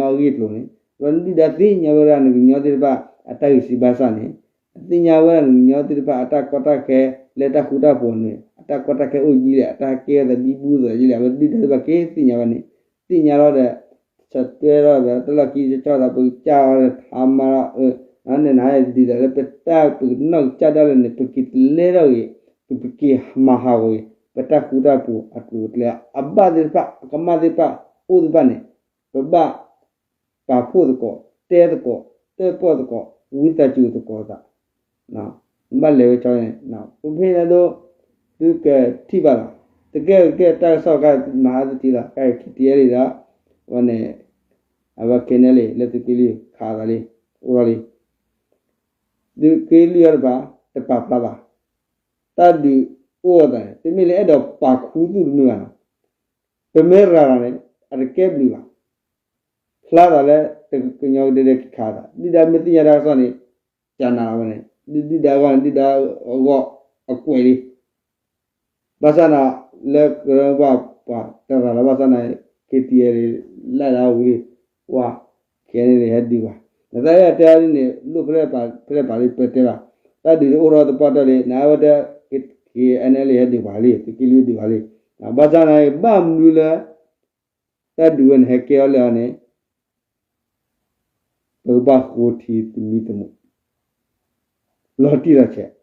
ဒၣ်နကညီသ့ၣ်တဖၣ် အတၢ်ဂံၢ်စၢ်ဘါစၢ်န့ၣ်, သ့ၣ်ညါဝဲဒၣ်နကညီသ့ၣ်တဖၣ် အတၢ်ကီတၢ်ခဲ လၢတၢ်ဃူတၢ်ဖိးန့ၣ် အတၢ်ကီတၢ်ခဲအိၣ်ဒ်လဲၣ် အတၢ်ကဲအသးဒ်ဘူၣ်သးဒ်လဲၣ် အဝဲဒုၣ်ဒါသ့ၣ်တဖၣ်ကသ့ၣ်ညါဝဲန့ၣ်, သ့ၣ်ညါလီၤဒီး ဆၢတဲထီၣ်ဒီး တၢ်လီၢ်ခံကစီၣ်ဒီး ပကစၢ်အီၤဒီးထါမၤလီၤ, န့ၣ်နဒ်သိးလၢပတၢ်ပကနီၢ်ကစၢ်ဒၣ်လဲာ်န့ၣ် ပက့ၤတလဲထီၣ်ဂ့ၤ, ပက့ၤမၤဟးဂီၤဂ့ၤ, ပတၢ်ဃူတၢ်ဖိးအကျိၤအကျဲ အဘၣ်သ့ၣ်တဖၣ် အကမၣ်သ့ၣ်တဖၣ် အိၣ်သ့ၣ်တဖၣ်န့ၣ် ပဘၣ် ပာ်ဖှိၣ်သကိး တဲသကိး တၢၣ်ပီၣ်သကိး ဝံသးစူၤသကိးသး ဘၣ်လဲၤဝဲဆီန့ၣ် ပဖဲန့ၣ်ဒိ သုကထံၣ်ဘၣ်လီၤ. တကဲကဲတၢ်ကစီၣ်ခါမၤဟါသထံလီၤ ခဲအံၤ KTLA ဒီး ဝဲန့ၣ် အဝဲ KNLA လၢသုးက့လွံၢ်ခးသးလံ အိၣ်ထီၣ်လံ သုးက့လွံၢ်အီၤတပၤ တပာ်ဖျါဘၣ်. တၢ်ဒုးအိၣ်အသးန့ၣ် တမ့ၢ်လၢအဲၣ်ဒိးပာ်ခူသူၣ်တမ့ၢ်ဘၣ်နီၤ. ပမ့ၢ်ရၤလီၤန့ၣ် အတကဲဘျုးဘၣ်. ဖျါသးလၢ ကညီကဒဲဒဲကခးသး ဒုၣ်ဒါမ့ၢ်သ့ၣ်ညါတၢ်ကစီၣ်န့ၣ် ကနၤလီၤဝဲန့ၣ် ဒုၣ်ဒါအဂီၢ်န့ၣ် ဒုၣ်ဒါအဂီၢ်အကွဲးလံ ဘၣ်ဆၣ်န့ၣ် လၢကရၢပှၤပှၤတရၤလီၤဘၣ်ဆၣ်န့ၣ် KTLA လၢဒၣ်ဝံၤ ပှၤ KNLA ဟဲဒုးပှၤ နသးအဲၣ်တဲအီၤဒ်န့ၣ် လိၣ်ဖဲလဲၣ်ပာ်ဖဲလဲၣ်ပာ်လံ ပတဲဘၣ် တၢ်ဒုးတအိၣ်ထီၣ်သပှၢ်တၢၢ်လံ နအဝဲတဲ KNLA ဟဲဒုးပှၤလံ သုးက့လွံၢ်ဒုးပှၤလံ ဘၣ်ဆၣ်န့ၣ် ဘၣ်မနုၤလၢ တၢ်ဒုးဝဲန့ၣ် ဟဲကဲထီၣ်လၢအီၤန့ၣ် ပကဘၣ်ဃိထံသမံသမိး လီၤတံၢ်လီၤဆဲး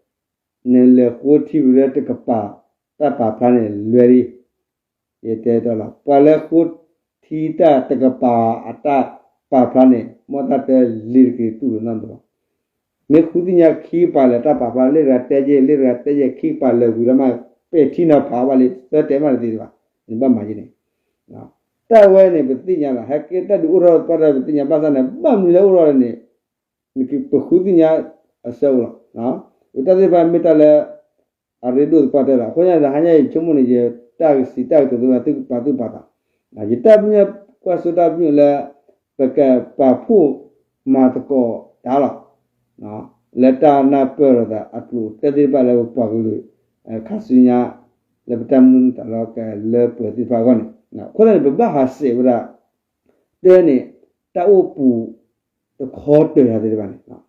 နလဲၤဃိထံဝံၤလၢတကပၤ တၢ်ပာ်ဖျါန့ၣ်လွဲလံ ယတဲတီလီၤ ပှၤလၢဃိထံတၢ်တကပၤအတၢ် ပာ်ဖျါန့ၣ် မ့ၢ်တၢ်တဲလ့ၤတက့ၤတူၢ်လိာ်နီတဘျီ မ့ၢ်ဃုသ့ၣ်ညါခံကပၤလၢာ် တၢ်ပာ်ဖျါလ့ၤတဂၤတဲက့ၤ လ့ၤတဂၤတဲက့ၤ ခံကပၤလၢာ်ဝံၤလီၤမး ပဲာ်ထံနီၤဖးအီၤဘၣ်လံ သၢတဲမးတသ့ဘၣ် နဘၣ်မၤယဲန့ၣ် တၢ်ဝဲန့ၣ် ပသ့ၣ်ညါလီၤ ဟဲကဲတၢ်ဒုးအိၣ်ထီၣ်ပှၢ်တၢ်ပသ့ၣ်ညါ ဘၣ်ဆၣ်န့ၣ် ဘၣ်မနုၤလၢအိၣ်ထီၣ်လဲၣ်န့ၣ် ပဃုသ့ၣ်ညါအဆၢအိၣ်လီၤ တၢ်သ့ၣ်တဖၣ်မ့ၢ်တၢ်လၢ အရ့ဒိၣ်သပှၢ်တၢၢ်လီၤ. အဃိန့ၣ်ဒီး ဟါညါအံၤ ယဆိကမိၣ်န့ၣ် ယတၢ်ကစံးတၢ်ကတိၤသ့ၣ်တဖၣ် သုကပာ်သူၣ်ပာ်သး, ယတၢ်ပညိၣ်ကွၢ်စိတၢ်ပညိၣ်လၢ ပကပာ်ဖှိၣ်မၤသကိးတၢ်လီၤ. လၢတၢ်နၢ်ပၢၢ်လိာ်သးအကျိၤအကျဲသ့ၣ်တဖၣ်လၢပပှၤကလုာ် ခါဆူညါ လၢပတၢ်မုၢ်တၢ်လီၢ်ကလၢပှဲၤသ့ၣ်တဖၣ်အဂီၢ်န့ၣ်, အဃိသတးန့ၣ် ပဘၣ်ဟးဆှဲးဝဲဒၣ် တၢ်န့ၣ် တၢ်အိၣ်ပူၤတခီတၢၤတၢ်သ့ၣ်တဖၣ်န့ၣ်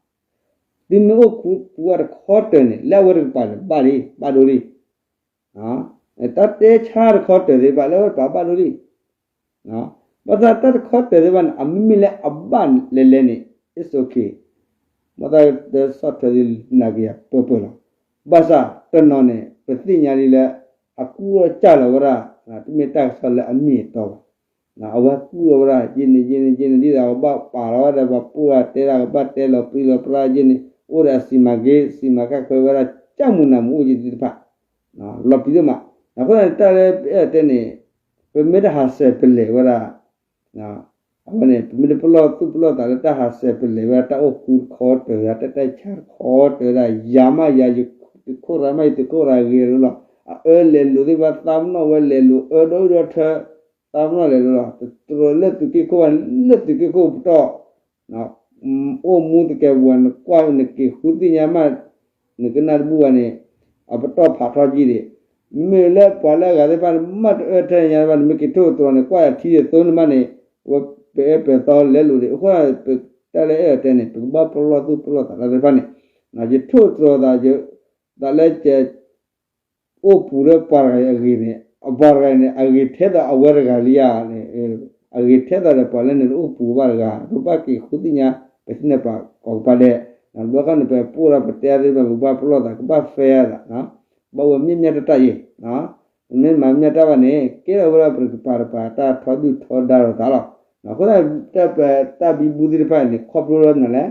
သုမ့ၢ်အိၣ်ပူၤဝဲတခီတၢၤန့ၣ် လၢအဝဲတကပၤန့ၣ် ဘၣ်လံ ဘၣ်ဒိလံ. တၢ်တဲဆါတခီတၢၤသ့ၣ်တဖၣ် လၢအဝဲတကပၤဘၣ်ဒိလံ. ဘၣ်ဆၣ်တၢ်တခီတၢၤသ့ၣ်တဖၣ်န့ၣ် အမ့မ့ၢ်လၢအဘၣ်လဲၤလဲၤန့ၣ် it's okay. မ့ၢ်တၢ်တဆီၣ်ထွဲသ့ၣ်နာ်က့ၤယၤပှဲၤပှဲၤလီၤ. ဘၣ်ဆၣ်တနီၤန့ၣ် ပသ့ၣ်ညါလံလၢ အကူၣ်ထီၣ်စၢ်လီၤဝဲဒၣ် တမ့ၢ်တၢ်ကစီၣ်လၢအမ့ၢ်အတီဘၣ်. အဝဲကူၣ်ထီၣ်ဝဲဒၣ် ယဲန့ၣ် ယဲန့ၣ် ယဲန့ၣ် ဒ်သိးကဘၣ်ပာ်လီၤဝဲဒီး ပှၤပိၢ်တၢ်တဲတၢ် ကဘၣ်တဲလီၤပြံလီၤပြါယဲန့ၣ် အိၣ်ဒီးအစံးမၤက့ၤ စံးမၤကဲၣ်ခွဲဝဲဒၣ် ကၢ်မူၤနၤမူၤအိၣ်က့ၤသ့ၣ်တဖၣ် လီၤပျံၤဒိၣ်မး. အဃိသတးန့ၣ် တၢ်လၢပအဲၣ်ဒိးတဲန့ၣ် ပမ့ၢ်တဟးဆှဲးပလဲၤဝဲဒၣ် အဝဲန့ၣ် ပမ့ၢ်တပလီၢ်သူၣ်ပလီၢ်သးလၢတၢ်ဟးဆှဲးပလဲၤဝဲဒၣ် တၢ်အိၣ်ဃူတခီတၢၤဝဲဒၣ် တၢ်တဲဆါတခီတၢၤဝဲဒၣ် ယၤမးယၤ ယသုးခိၣ်ရၤမး ယသုးခိၣ်ရၤဂ့ၤလီၤ. အအၢလဲၤလိာ်သ့ၣ်တဖၣ် သးပနီၣ်ဝဲလဲၤလိာ် အၢဒီဒူၣ်ဒီထၢ သးပနီၣ်လဲၤလိာ်လီၤ. တတြၢၤလၢသုးက့ခိၣ်ဘၣ် လၢသုးက့ခိၣ်ပတီၢ် အိၣ်မူသကဲးပဝး နကွၢ်နက့ၤဃုသ့ၣ်ညါမး နကနၣ်တဘူၣ်ဘၣ်န့ၣ် အပတီၢ်ဖးထီကံဒံး. မ့ၢ်လၢပှၤလၢအဂၤသ့ၣ်တဖၣ် မ့ၢ်တအၢထဲညါဘၣ် နမ့ၢ်က့ၤထိၣ်သတြီၤန့ၣ် ကွၢ်ယၤထံယသိနမးန့ၣ် ဝဲပအဲၣ်ပသီလဲၤလိာ်ဒံး. အဃိ တၢ်လၢအဲၣ်ဒိးတဲန့ၣ် ပကဘၣ်ပလီၢ်သူၣ်ပလီၢ်သးတၢ်သ့ၣ်တဖၣ်န့ၣ် ယထိၣ်သတြီၤသး သးလၢက အိၣ်ပူၤလၢပှၤတဂၤအံၤအဂ့ၢ်န့ၣ် အပှၤတဂၤအံၤန့ၣ် အဂ့ၤထဲသိးအဝဲတဂၤလံဧါန့ၣ် အဂ့ၤထဲသိးဒီးပှၤလၢနတအိၣ်ပူၤဘၣ်တဂၤ ပဘၣ်က့ၤဃုသ့ၣ်ညါ ပထံၣ်န့ၢ်ပှၤကိးကပၤဒဲး ဘျီခါန့ၣ် ပပအိၣ်ဒီးပတဲသ့ၣ်တဖၣ် ပကဘၣ်ပလီၢ်သး ကဘၣ် fair သး ဘၣ်ဝဲမ့ၢ်မ့ၢ်တၢ်တၢ်အံၤ မ့ၢ်မၤမ့ၢ်တၢ်ဘၣ်န့ၣ် ကဲထီၣ်ဝဲဒၣ်ပကပၤတပၤ တၢ်ထီဒုၣ်ထီဒါလိာ်သးလီၤ. အဃိသတး တၢ်ပတၢ်ဘံဘူသ့ၣ်တဖၣ်န့ၣ် ခီဖျိလၢမနုၤလဲၣ်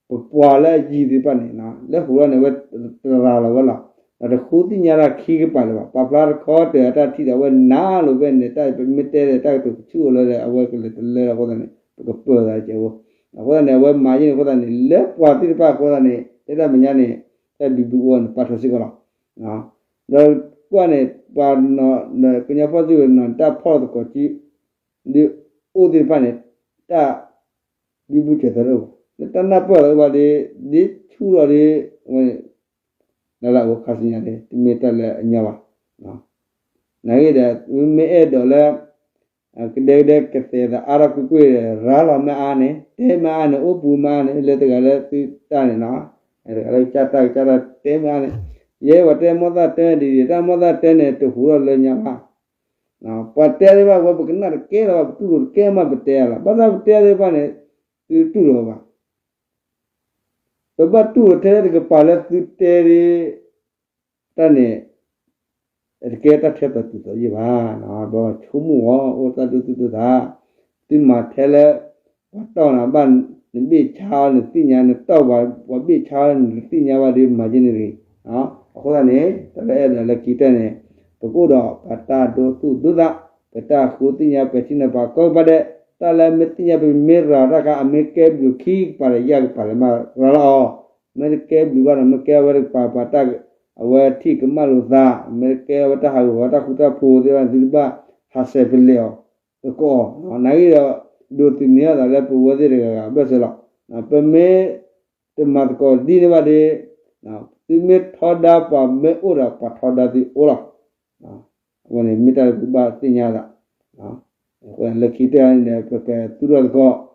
ပပှၤလၢအယံၤသ့ၣ်တဖၣ်န့ၣ် လၢဟူးထီၣ်န့ၣ် အဝဲတရၤလီၤဝဲလီၤ. ဒီးတဃုသ့ၣ်ညါတၢ်ခံကပၤလၢၤဘၣ်. ပာ်ဖျါတခီတၢၤအတၢ်ထံၣ်ဒီး အဝဲနၤလိာ်ဖဲန့ၣ် တၢ်ပမ့ၢ်တဲဒီးတၢ်ကတိၤကဆူၣ်အီၤလၢ အဝဲကလဲၤတလၢအဃိသတးန့ၣ် ပကပၢၤသးကဲးဖိ အဃိသတးန့ၣ် အဝဲမၤယဲန့ၣ်အဃိသတးန့ၣ် လၢပှၤသ့ၣ်တဖၣ်အဃိသတးန့ၣ် တဲဒၣ်မဲာ်ညါန့ၣ် တၢ်ဘံဘူအီၤန့ၣ် ပာ်ထီၣ်စ့ၢ်ကီးလီၤ. ဒီးကွၢ်န့ၣ် ပှၤကညီဖီၣ်စုကဝဲၤနီၢ် တၢ်ဖီၣ်သကိးကံ ဒ်အိၣ်သ့ၣ်တဖၣ်န့ၣ် တၢ်ဘံဘူစၢၤသးတအိၣ်ဘၣ်. လၢတၢ်နၢ်ပၢၢ်သးအိၣ်ဘၣ်ဒီး ဒ်ဆူၣ်လီၤဒီး ဝဲ လၢလၢအိၣ်ခါဆူညါန့ၣ် တမ့ၢ်တၢ်လၢအညီဘၣ်. နာ်ဂ့ၤဒီး မ့ၢ်အဲၣ်ဒိးလၢ ကဒဲကဒဲကသဲးသးအါထီၣ်ကွ့ၢ်ကွ့ၢ်ဒီး ရၤလီၤမ့ၢ်အါန့ၣ် တဲမ့ၢ်အါန့ၣ် အိၣ်ပူၤမ့ၢ်အါန့ၣ် လၢတဂၤလၢသုတၢ်န့ၣ်နီၤ တဂၤလၢကစၢ်တၢ်ကစၢ်တၢ်တဲမ့ၢ်အါန့ၣ် ယဲပှၤတဲမိၢ်သၣ်တဲဒ်ဒ် တၢ်မိၢ်သၣ်တဲန့ၣ် တဟူးထီၣ်လၢညါဘၣ်. ပှၤတဲသ့ၣ်တဖၣ် ဝဲပကနၣ်တကဲလီၤဘၣ် ပတူၢ်လိာ်တကဲမးပတဲလီၤ. ဘၣ်ဆၣ်ပတဲသ့ၣ်တဖၣ်န့ၣ် သုတူၢ်လိာ်ဘၣ် ပဘၣ်တူၢ်လိာ်ထဲတကပၤလၢသုတဲဒ် တၢ်န့ၣ် တကဲတၢ်ထဲသိးတုၤသိးယံၢ်ဘၣ်. ဒီးဆိကမိၣ်အီၤ အိၣ်တၢ်ဒိသူၣ်ဒိသး သုမၤထဲလၢ ပှၤတီၢ်နၤဘၣ် နဘ့ၣ်ဆါအီၤနသ့ၣ်ညါ နတီၢ်ပှၤ ပှၤဘ့ၣ်ဆါအီၤနသ့ၣ်ညါဘၣ်ဒီး မၤယဲန့ၣ်တဂ့ၤ. အဃိသတးန့ၣ် တၢ်လၢအဲၣ်ဒိးလၢခံကတၢၢ်န့ၣ် ပကအိၣ်ဒီးပှၤတၢ်ဒိသူၣ်ဒိသး ပတၢ်ဃုသ့ၣ်ညါ ပထံၣ်န့ၢ်ပှၤကိးကပၤဒဲး တၢ်လၢမ့ၢ်သ့ၣ်ညါပမ့ၢ်ရၤတၢ်ခါ အမ့ၢ်ကဲဘျုးခံကပၤဒီးယဲၢ်ကပၤလၢမ့ၢ်ရၤလီၤအီၤ မ့ၢ်တကဲဘျုးဘၣ်ဒီး မ့ၢ်ကဲဝဲတကပၤ ပှၤတၢ် အဝဲထံၣ်ကမၣ်လိာ်သး မ့ၢ်တကဲဝဲတၢ်ဟးဂူာ်ဟးဂီၤတၢ်ဃူတၢ်ဖိးသ့ၣ်တဖၣ်န့ၣ် သုတဘၣ်ဟးဆှဲးပလဲၤအီၤသကိး နာ်ဂ့ၤဒီး ဒိးသန့ၤအသးလၢပဝဲသ့ၣ်တဂၤဂၤအဘၢၣ်စၢၤလီၤ. ပမ့ၢ်တမၤသကိးဒ်န့ၣ်ဘၣ်ဒီး သုမ့ၢ်ထီဒါပှၤမ့ၢ်အိၣ်ဒီးပှၤထီဒါသုအိၣ်လီၤ. အဝဲန့ၣ်မ့ၢ်တၢ်လၢသုဘၣ်သ့ၣ်ညါသး လၢခံကတၢၢ်န့ၣ် ပကသူၣ်ထီၣ်သကိး ပတၢ်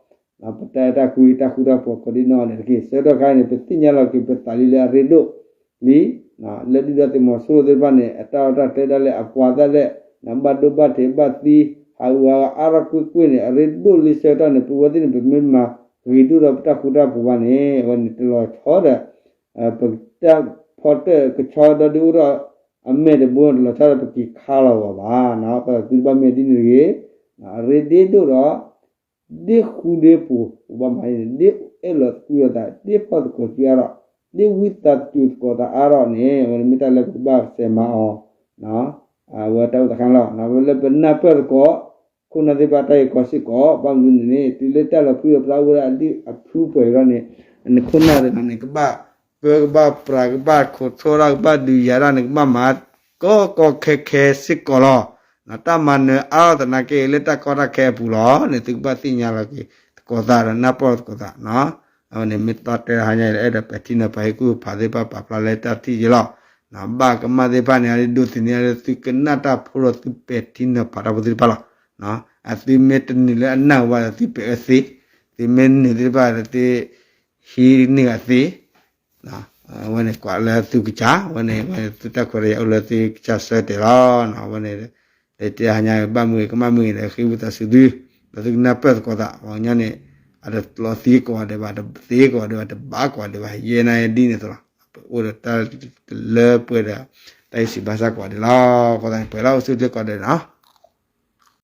အဲၣ်တၢ်ကွံတၢ်ဃူတၢ်ဖိးကိးဒ်နီၢ်ဂၤဒဲးတက့ၢ်. ဆၢကတီၢ်ခါအံၤန့ၣ် ပသ့ၣ်ညါလီၤက့ၤပသးလံလၢအရ့ဒိၣ်လံ လၢဒုၣ်ဒါသုးမီၤစိရိၤသ့ၣ်တဖၣ်န့ၣ် အတၢ်ရဲၣ်တၢ်ကျဲၤဒၣ်လဲာ်အပှၤဒၣ်လဲာ် ဘၣ်ဒိဘၣ်ထံးဘၣ်သံ ဟးဂူာ်ဟးဂီၤအါထီၣ်ကွ့ၢ်ကွ့ၢ်န့ၣ် အရ့ဒိၣ်လံဆၢကတီၢ်န့ၣ် ပဝဲသ့ၣ်န့ၣ် ပမ့ၢ်မၤဂ့ၤဒိၣ်ဒီးပတၢ်ဃူတၢ်ဖိးဘၣ်န့ၣ် အဝဲန့ၣ်တလီၤဆီဒီး ပတၢ်ဖီတၢၣ်ကဆီဒီဒုးအိၣ်ထီၣ်အမဲာ်တဘိန့ၣ် တလီၤဆီဒီးပက့ၤခါလီၤဂီၤဘၣ်. အဃိသတးသုတဘၣ်မ့ၢ်ဒ်န့ၣ်တဂ့ၤ အရ့ဒိၣ်ဒီး ဒ်ဃူဒ်ပူၤ ပဘၣ်မၤန့ၣ် ဒ်အဲၣ်လီၤကွံလိာ်သး ဒ်ဖီၣ်သကိးကွံအါထီၣ် ဒ်ဝံသးစူၤသကိးသးအါထီၣ်န့ၣ် အဝဲန့ၣ်မ့ၢ်တၢ်လၢပကဘၣ်စဲးမၤအီၤ, အဝဲတၢ်အိၣ်သးခါန့ၣ်လီၤ. လၢပနၢ်ပၢၢ်သကိး ခိၣ်နၢ်သ့ၣ်တဖၣ်တၢ်ဂ့ၢ်ကီစ့ၢ်ကီး ဘၣ်မနုၤန့ၣ် တုၤလၢတၢ်လီၤဖှံလီၤဖျါအိၣ်ဝဲဒၣ်အဒုအဖုပှဲၤအံၤလီၤန့ၣ် နခိၣ်နၢ်သ့ၣ်တဖၣ်န့ၣ် ကဘၣ်ပၢကဘၣ်ပြး ကဘၣ်ခိးထိၣ်ဒၣ် ကဘၣ်ဒုးယၤဒၣ်န့ၣ် ကဘၣ်မၤကီကီခဲခဲစ့ၢ်ကီးလီၤ. တၢ်မၤနၢၤအါထီၣ်သနာ်က့ လၢတၢ်ကီတၢ်ခဲအပူၤလီၤန့ၣ် သုကဘၣ်သ့ၣ်ညါလီၤက့ၤသကိးသးဒီးနၢ်ပၢၢ်သကိးသး အဝဲန့ၣ်မ့ၢ်တၢ်တဲတဟါညါအံၤလၢအဲၣ်ဒိးပဲာ်ထံနီၤဖးဟ့ၣ်ကူၣ်ဟ့ၣ်ဖးသ့ၣ်တဖၣ် ပာ်ဖျါလၢတၢ်ထံၣ်ယဲလီၤ. ဘၣ်ကမၣ်သ့ၣ်တဖၣ်န့ၣ် အဒိးသန့ၤလၢ သုကနၣ်တၢ်ဖိဒီးသုပဲာ်ထံနီၤဖးတၢ်ဖိသ့ၣ်တဖၣ်လီၤ. အသုမ့ၢ်တနုာ်လၢအနၢ်ဝဲဒီးသုပဲာ်အၢသ့, သုမ့ၢ်နုာ်သ့ၣ်တဖၣ်ဒီးသု ဟံးန့ၢ်အသ့, အဝဲန့ၣ်ကွၢ်လၢသုကစၢ်, အဝဲန့ၣ် သုတၢ်ခွဲးတၢ်ယာ်အိၣ်လၢသုကစၢ်ဆၢတဲာ်လီၤ. အဝဲန့ၣ် တဲတဟါညါ ဘၣ်မုာ်ကမၣ်မုာ်ဒီး ဃ့ဝံသးစူၤသု, ဒီးသုကနၢ်ပၢၢ်သကိးသး ပှၤကညီန့ၣ် အတလီၤသံကိးဂၤဒဲးဘၣ်, တသ့ကိးဂၤဒဲးဘၣ်, တဘၣ်ကိးဂၤဒဲးဘၣ်, ယဲၢ်နၤယဲၢ်ဒ်န့ၣ်အသိးလီၤ. ပအိၣ်ဒီးတၢ်တလၢပှဲၤဒီး တၢ်အံးစံးဘၣ်စၢ်ကိးဂၤဒဲးလီၤ. အဃိသတးန့ၣ် ပှဲၤလၢအိၣ်ဆူၣ်အိၣ်ချ့ကိးဂၤဒဲးလီၤ.